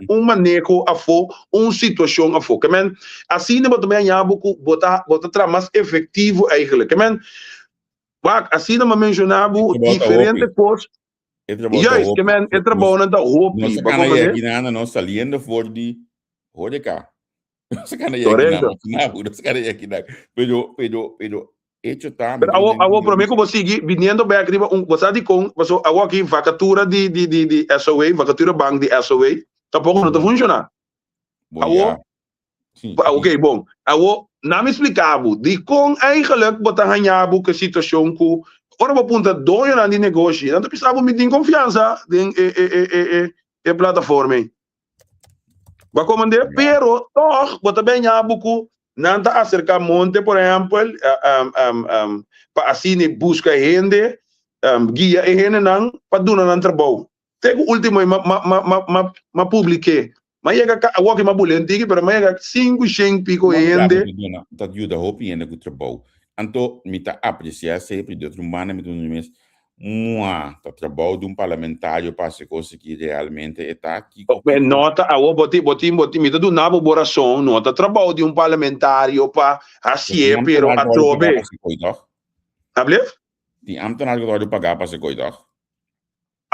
[SPEAKER 4] un maneho afó, un situashon afó. Ke men, asina bo ta bay haña bo ku bo ta bo ta traha mas efektivo eigenlijk. Ke men, wak, asina mi a menshoná bo diferente kos. Juist, ke men, e trabounan ta hopi.
[SPEAKER 3] Nos a kana yegi nan, nos saliendo for di horeca. Nos a kana yegi nan, imagina bo, nos a kana yegi nan. Pero, pero, pero, hecho ta.
[SPEAKER 4] Pero awo, awo, prome ku bo sigui, biniendo bek riba un, bo sa dikon, paso awo aki vakatura di, di, di, di SOA, vakatura bank di SOA, tampoko no ta funshoná.
[SPEAKER 3] Bon,
[SPEAKER 4] Awo,
[SPEAKER 3] ya. Sí,
[SPEAKER 4] ok,
[SPEAKER 3] sí.
[SPEAKER 4] bon. Awo, na mi splika bo, dikon eigenlijk bo ta haña bo ku e situashon ku ora bo puntra doñonan di negoshi, nan ta bisa bo mi tin konfiansa den e, e, e, e, e, e plataforma ei. Bo a komand'é, pero tòg bo ta bèña bo ku nan ta aserká monte, por ehèmpel, pa asina buska hende, guia e hendenan pa duna nan trabou. Te ku último ei m'a publik'é. M'a yega awor ki m'a bula hende tiki, pero m'a yega 500 piko hende.
[SPEAKER 3] Ta yuda hopi hende ku trabou. Anto mi ta apresiá esei, pero di otro banda mi ta duna mi mes, Mua, ta trabou di un parlamentario pa hasi kos aki realmente e ta kiko
[SPEAKER 4] Oke, no ta awor bo tin bo tin bo tin mi ta duna bo bo rason, no ta trabou di un parlamentario pa hasié,
[SPEAKER 3] Tin
[SPEAKER 4] pero
[SPEAKER 3] ambtenaar ku ta wòrdu
[SPEAKER 4] atrobe.
[SPEAKER 3] pagá pa hasi koi tòg?
[SPEAKER 4] Ablief?
[SPEAKER 3] Tin ambtenaar ku ta wòrdu pagá pa hasi koi tòg?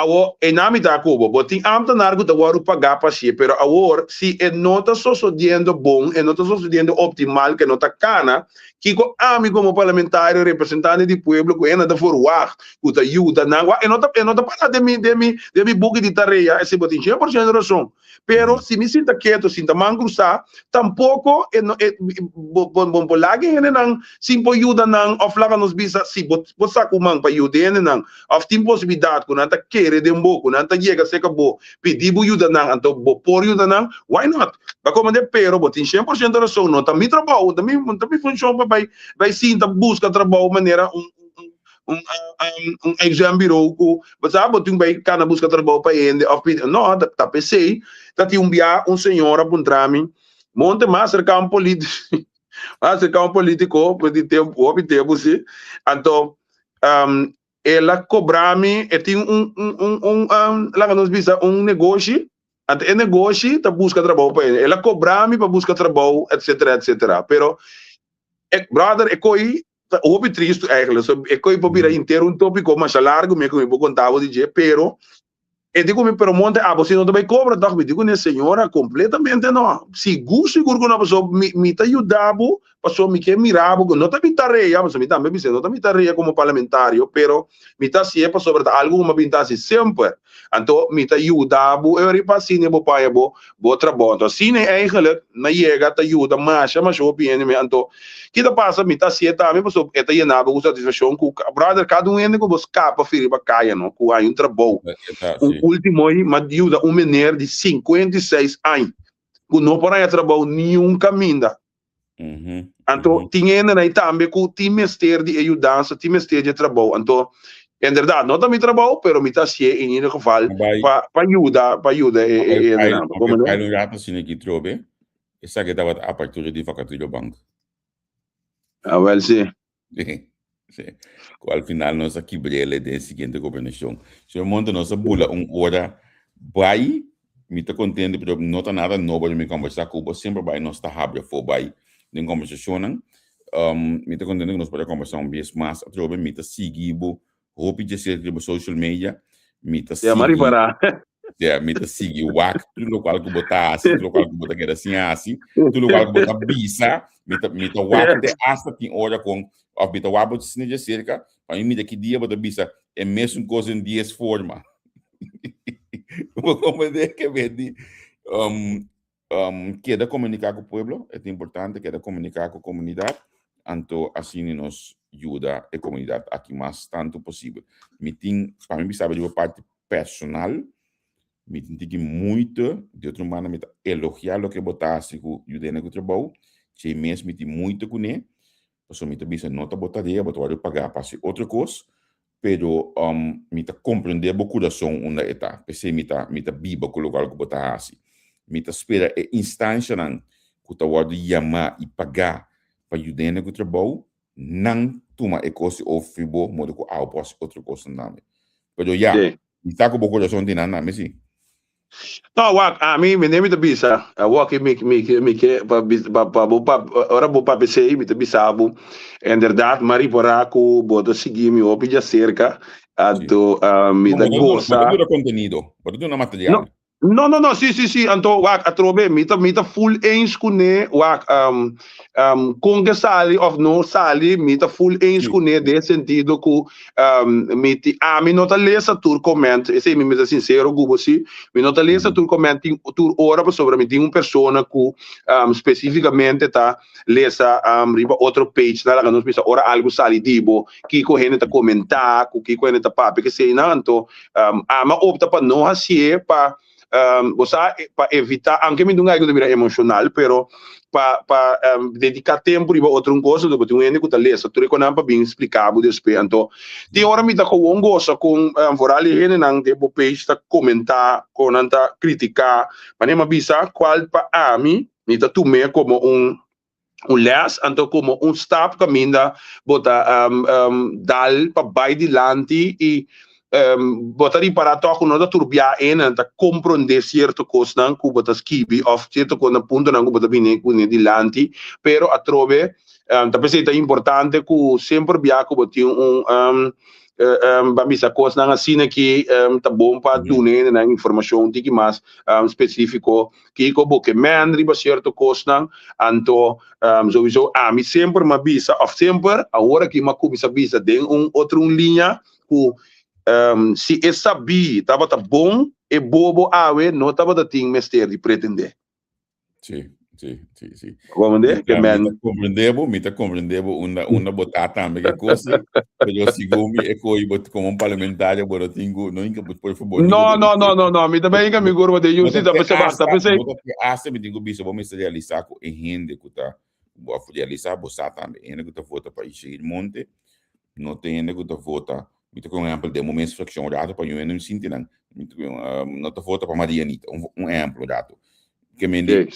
[SPEAKER 4] Awor, einan mi ta ku bo, bo tin ambtenaar ku ta wòrdu pagá pa hasié, pero awor si e no ta sosodiendo bon, e no ta sosodiendo optimal, ku e no ta kana, kiko ami komo parlamentario, representante di pueblo, ku hende ta verwagt ku ta yuda nan, wak, e no ta, e no ta pará den mi, den mi, den mi buki di tarea, esei bo tin shen por shento rason. Pero si mi sinta ketu, sinta man krusá, tampoko e no, e, bo, bo, bo por laga e hendenan sin por yuda nan, òf laga nos bisa, si bo, bo sa ku man pa yuda e hendenan, òf tin posibilidat ku nan ta kere den bo, ku nan ta yega serka bo, pidi bo yuda nan, anto bo por yuda nan, why not? Bo a komprendé? Pero bo tin 100% rason, no ta mi trabou, no ta mi, no ta mi funshon pa bai, bai sinta buska trabou manera un, un. un un uitzendbureau ku bo sa bo tin bai kana buska trabou pa hende òf pidi no ta p'esei ta tin un bia un señora puntra mi monte mas serka un politi mas serka un politiko pues di tempu hopi tempu si anto el a kobra mi e tin un un un laga nos bisa un negoshi anto e negoshi ta buska trabou pa hende el a kobra mi pa buska trabou etcetera etcetera pero e brother e koi Ta hopi tristu eigenlijk. So, e koi por bira henter un topiko masha largu mi ku mi por konta bo di dje, pero e di ku mi, pero Monte, abo si no ta bai kobra tòg? Mi di ku ne, señora, kompletamente no. Sigur sigur ku no, pasobra mi mi ta yuda bo, pasobra mi ke mira bo ku no ta mi tarea, pasobra mi tambe bisa no ta mi tarea komo parlamentario, pero mi ta hasié pasobra ta algu ku mi a bin ta hasi semper. Anto mi ta yuda bo e ora pa asina bo paña bo bo trabou. Anto asina eigenlijk na yega ta yuda masha masha hopi hende mi. Anto ki ta pasa mi ta hasié tambe pasobra e ta yena bo ku satisfakshon ku brother kada un hende ku bo skapa fi riba kaya no ku haña un trabou. Un ultimo ei mi a yuda un meneer di 56 aña ku no por haña trabou niun kaminda. Anto tin hendenan ei tambe ku tin mester di e yudansa, tin mester di e trabou. Anto, inderdat, no ta mi trabou, pero mi ta hasié in ieder geval pa pa yuda, pa yuda e e hendenan.
[SPEAKER 3] Bo comprende? Bai un rato asina aki trobe, esaki tabata apertura di Vacaturia Bank.
[SPEAKER 4] Awel si.
[SPEAKER 3] Sí. Ku al final nos a kibrele den siguiente gobernashon. Señor Monte, nos a bula un ora bai. Mi ta kontento, pero no ta nada nobo di mi kombersá ku bo. Semper bai nos ta habri afó bai den kombersashonnan. Um, mi ta kontento ku nos por a kombersá un bes mas atrobe. Mi ta sigui bo hopi dje serka riba social media. Mi ta
[SPEAKER 4] Ya, mari
[SPEAKER 3] sigui
[SPEAKER 4] para.
[SPEAKER 3] Ja, mi ta sigui wak tur lokual ku bo ta hasi, tur lokual ku bo ta keda sin hasi, tur lokual ku bo ta bisa, mi ta, mi ta wak te hasta tin ora kon, of mi ta wak bo sina dje serka, pa mi mira ki dia bo ta bisa e mesun kos den dies forma. Bo comprende ke men di, um, um, keda komuniká ku pueblo, e ta importante, keda komuniká ku komunidat, anto asina nos yuda e komunidat aki mas tantu posibel. Mi tin, pa mi bisa riba parti personal, mi tin tiki moeite, di otro banda mi ta elogiá loke bo ta hasi ku yud'é ku trabou, djei mes mi tin moeite kuné, pasobra mi ta bisa no ta bo tarea, bo ta wòrdu pagá pa hasi otro kos, Pero mi ta comprende bo curason unda e ta, p'esey mi ta mi ta biba cu locual cu bo ta haci. Mi ta spera e instancianan cu ta wordo yama y paga pa yud'e cu trabou, nan tuma e cos di over fi bo, modo cu abo por haci otro cosnan tambe. Pero ya, mi sa cu bo curason tin nan tambe si.
[SPEAKER 4] No, wak, ami, mi mi ta bisa, awor ki mi, mi, mi ke pa, pa, pa bo pa, ora bo papia esei, mi ta bisa bo, inderdaad, m'a ripará ku bo ta sigui mi hopi djaserka, anto mi ta gosa.
[SPEAKER 3] Bo ta duna kontenido, bo ta duna material.
[SPEAKER 4] No, no, no, no, si, si, si, anto wak, atrobe, mi ta, mi ta full eens kuné, wak, kon ke sali òf no sali, mi ta full eens kuné den sentido ku Mi ti, ami no ta lesa tur comment, esei mi mester sincero cu bo si, mi no ta lesa tur comment tin tur ora pasobra mi tin un persona cu specificamente ta lesa riba otro page nan laga nos bisa ora algo sali di bo kico hende ta comenta cu kico hende ta papia keseinan anto ami a opta pa no hacié pa bo sa pa evita aunke mi dunga algo ta bira emocional pero pa pa dedica tempo riba otro un cosa bo tin un hende cu ta lesa tur e conan pa bin splica bo despues anto tin ora mi ta gewoon gosa con vooral e hendenan den bo page ta comenta con nan ta critica manera mi a bisa cual pa ami mi ta tum'e como un un les anto como un stap caminda bo ta dal pa bay dilanti y bo ta ripara toch cu no ta tur bia ena ta comprende cierto cosnan cu bo ta skibi of cierto cosnan puntonan cu bo ta bini cune dilanti pero atrobe ta pesey ta importante cu semper bia cu bo tin un ban bisa cosnan asina ki ta bon pa duna hendenan informacion un tiki mas specifico Kiko bo ke men riba sierto kosnan, anto souiso ami semper m'a bisa òf semper awor aki m'a kuminsá bisa den un otro un liña ku si e sabí tabata bon e bobo awe no tabata tin mester di pretendé.
[SPEAKER 3] Sí, sí, sí, sí.
[SPEAKER 4] Comprendé?
[SPEAKER 3] Ke men. Mi ta comprendé bo, mi ta comprendé bo unda unda bo ta tambe ke kos ei, pero segun mi e koe bo komo un parlamentario bo no tin ku no hinka por fabor
[SPEAKER 4] No, no, no, no, no, mi ta bay hinka mi kurpa den
[SPEAKER 3] Bo ta
[SPEAKER 4] justicia,
[SPEAKER 3] te
[SPEAKER 4] p'esei basta,
[SPEAKER 3] hasta,
[SPEAKER 4] p'esei.
[SPEAKER 3] bo ta te hasta mi tin ku bisa bo mester realisá ku e hende ku ta bo a realisá bo sa tambe e hende ku ta vota pa Ishir Monte. No ta hende ku ta vota, mi ta kohe un ehèmpel den bo mes frakshon rato pa yu hende sinti nan, mi ta kohe no ta vota pa Maria Anita, un ehèmpel rato. Ke mende,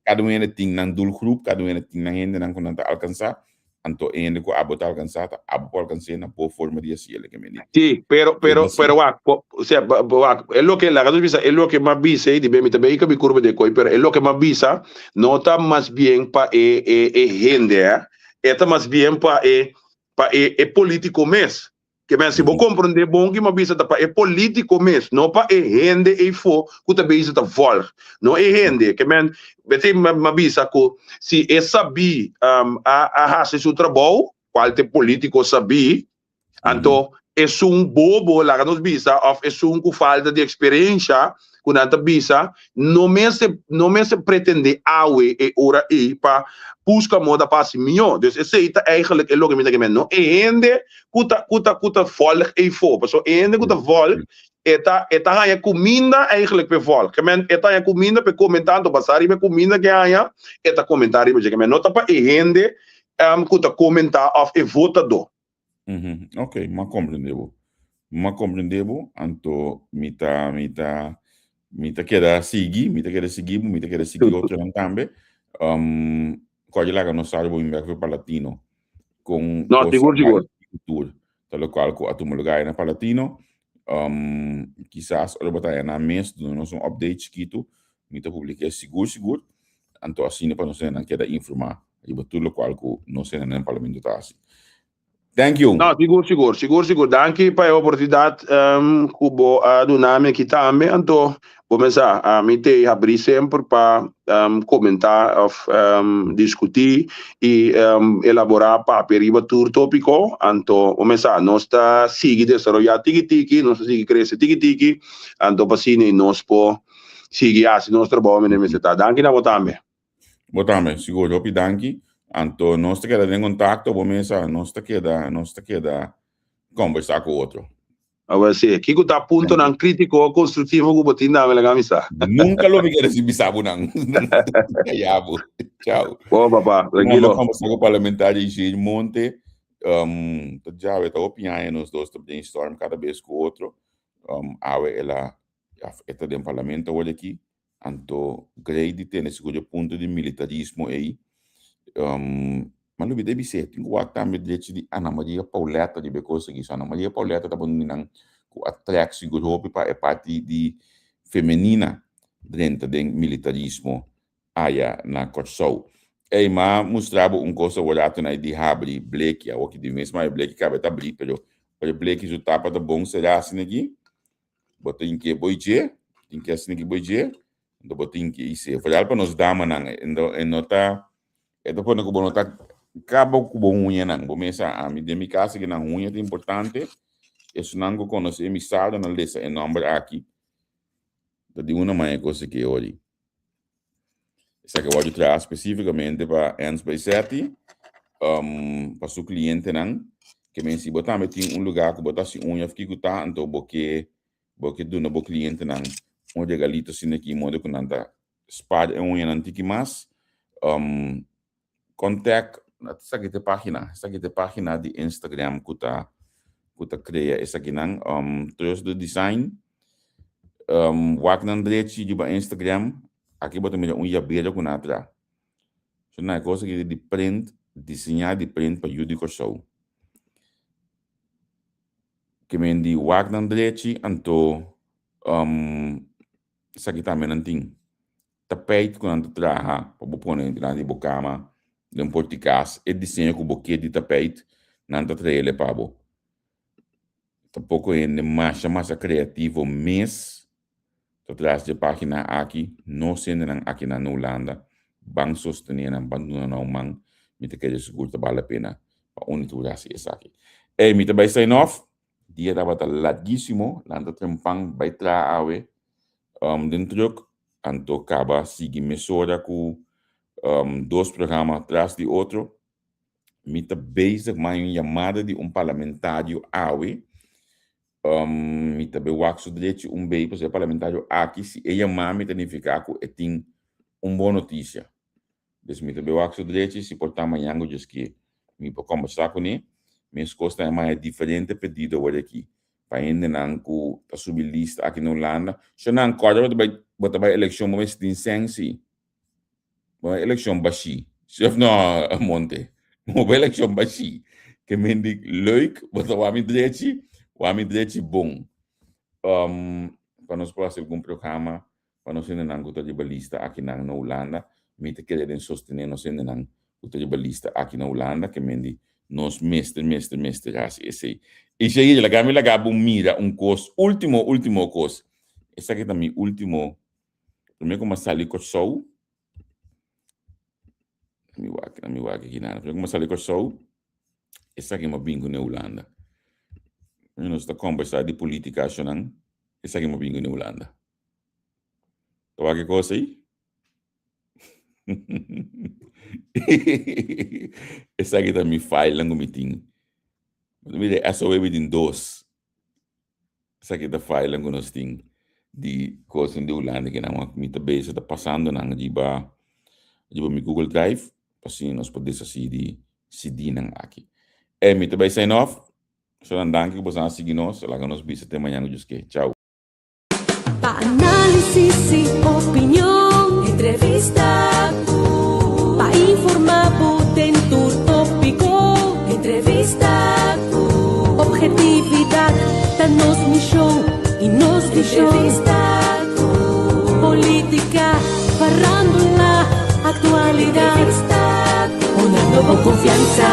[SPEAKER 3] kada un hende tin nan doelgroep, kada un hende tin nan hendenan ku nan ta alkansá, anto e hende ku abo ta alkansá ta abo por alkans'é na bo forma di hasiel, ke mende.
[SPEAKER 4] Sí, pero, pero, pero wak, o sea, wak, e loke, laga nos bisa, e loke m'a bisa ei, di be mi ta bay kabi kurba de koi, pero e loke m'a bisa no ta mas bien pa e, e, e hende, eh, e ta mas bien pa e, pa e, e politico mes. Ke men si bo komprondé bon ki m'a bisa ta pa e politico mes, no pa e hende eifó ku ta bezig ta volg. No e hende. Ke men, b'esei m'a bisa ku si e sabí a a hasi su trabou, kual ta e politico sabí, anto esun bobo, laga nos bisa, òf esun ku falta di eksperensha, ku nan ta bisa, no mester no mester pretende awe e ora ei pa buska moda pa hasi mihó. Dus esei ta eigenlijk e loke mi ta kem'é. No e hende ku ta ku ta ku ta volg eifó, pasobra e hende ku ta volg e ta e ta haña kuminda eigenlijk p'e volg. Ke men e ta haña kuminda p'e komentá, anto basá riba e kuminda ke e haña e ta komentá riba dje. Ke men no ta pa e hende ku ta komentá òf e votadó.
[SPEAKER 3] Ok, m'a comprende bo. M'a comprende bo, anto mi ta, mi ta, mi ta keda sigui, mi ta keda sigui bo, mi ta keda sigui otronan tambe. Um, kòrda laga nos sa bo bin bèk for Palatino kon
[SPEAKER 4] No,
[SPEAKER 3] kos
[SPEAKER 4] sigur,
[SPEAKER 3] a
[SPEAKER 4] sigur.
[SPEAKER 3] bai tur ta lokual ku a tuma lugá na Palatino. Um, kisas ora bo ta haña nan mes duna nos un update chikitu, mi ta publik'é sigur sigur, anto asina pa nos hendenan keda informá riba tur lokual ku nos hendenan den parlamento ta hasi. Thank you.
[SPEAKER 4] No, sigur, sigur, sigur, sigur. Danki pa e oportunidat ku bo a duna mi aki tambe. Anto, bo mesa, ami te habrí semper pa komentá òf diskutí i elaborá papia riba tur tópiko. Anto, bo mesa, nos ta sigui desaroyá tiki tiki, nos ta sigui krese tiki tiki, anto pa asina nos por sigui hasi nos trabou manera mester ta. Danki na bo tambe.
[SPEAKER 3] Bo tambe, sigur. Hopi danki. Anto nos ta keda den kontakto, bo mesa, nos ta keda, nos ta keda kombersá ku otro.
[SPEAKER 4] Awor si, kiko ta puntonan krítiko o konstruktivo ku bo tin dame laga mi sa?
[SPEAKER 3] Nunka lo mi kere si bisa bo nan. Kaya bo. Chao.
[SPEAKER 4] Bo papa,
[SPEAKER 3] tranquilo. Nos a kombersá ku parlamentario Ishir Monte. Um, ta djawe ta hopi aña nos dos ta brainstorm kada bes ku otro. Um, awe el a, e ta den parlamento awor aki. Anto Grey di tene sigur e punto di militarismo ei. Um, ma lubida e bis'é, tin ku wak tambe drechi di Ana Maria Pauletta riba e kos aki. So Ana Maria Pauletta tabata un di nan ku a trèk sigur hopi pa e parti di femenina drenta den militarismo aya na Kòrsou. Ey, m'a mustra bo un kos awor rato na e di habri bleki. Awor ki di mes ma e bleki kaba e ta abrí, pero ora e bleki su tapa ta bon será asina aki. Bo tin ke boi dje, tin ke asina ki boi dje, enton bo tin ke isé. Vooral pa nos damanan, e no ta, e ta pone ku bo no ta kaba ku bo huñanan. Bo mes sa, ami den mi kas aki nan huña ta importante. Esunnan ku konosé mi sa lo nan lesa e nòmber aki. Ta di una man e kos aki ori. Esaki a wòrdu traha spesífikamente pa Ernst Baisetti, pa su klientenan. Ke men si bo tambe tin un lugá ku bo ta hasi uña òf kiko ta, anto bo ke bo ke duna bo klientenan un regalito asina aki moda ku nan ta spar e uñanan tiki mas. Contact, esaki ta e pagina, esaki ta e pagina di Instagram ku ta ku ta krea esakinan. Um, Trust the Design. Um, wak nan drechi riba Instagram, aki bo ta mira un yabera ku nan a traha. So nan e kos aki di print, diseñá di print pa yu di Kòrsou. Ke men di wak nan drechi, anto um, esaki tambe nan tin. Tapijt ku nan ta traha pa bo pone dilanti di bo kama, den por di kas, e diseño ku bo kier di tapijt, nan ta trael e pa bo. Ta poko hende masha masha kreativo mes ta tras di e pagina aki, nos hendenan aki na Hulanda, ban sostené nan, ban duna nan un man, mi ta kere sigur ta bal la pena pa uni tur hasi esaki. Ey, mi ta bai sign off, dia tabata larguísimo, lanta trempan bai traha awe den truck, Anto kaba sigui mesora ku dos programa tras di otro. Mi ta bezig mai un yamada di un parlamentario awe. Mi ta be wak su drechi un bei pasobra e parlamentario aki si e yama mi ta nifiká ku e tin un bon notisia. Dus mi ta be wak su drechi si por ta mañan ku djeskie mi por kombersá kuné. Meskos ta e diferente pedido awor aki pa hendenan ku ta subi lista aki na Hulanda. So nan kòrda bo ta bai bo ta bai elekshon bo mester tin sèn si. Bo bai elekshon bashí. Si òf no Monte? Bo bai elekshon bashí. Ke men di leuk bo ta wak mi drechi, wak mi drechi bon. Pa nos por hasi algun programa pa nos hendenan ku ta riba lista akinan na Hulanda. Mi ta kere den sostené nos hendenan ku ta riba lista aki na Hulanda, ke men di nos mester, mester, mester hasi esei. I Shair, laga mi laga bo mira un kos, último, último kos. Esaki ta mi último, promé ku mi a sali Kòrsou, mi wak, mi wak aki nan, promé ku mi a sali Kòrsou, esaki mi a bin ku na Hulanda. Nos ta kòmbersá di polítika ashonan, esaki mi a bin ku na Hulanda. Ta wak e kos ei? Esaki ta mi filenan ku mi tin. Mira, e SOW mi tin dos. Esaki ta filenan ku nos tin di kosnan di Hulanda ku nan mi ta bezig ta pasando nan riba riba mi Google Drive pa asina nos por deshasí di CD-nan aki. E mi ta bai sign off. Sonan danki ku boso a sigui nos. Laga nos bisa te mañana ku Dios ke. Chao.
[SPEAKER 1] Pa análisis y opinion, entrevista ku. Pa informa bo den tur tópiko, entrevista ku. Objetividad ta nos mishon y nos vishon. Entrevista ku. Polítika, farándula, aktualidat. Entrevista ku. Una nobo konfiansa.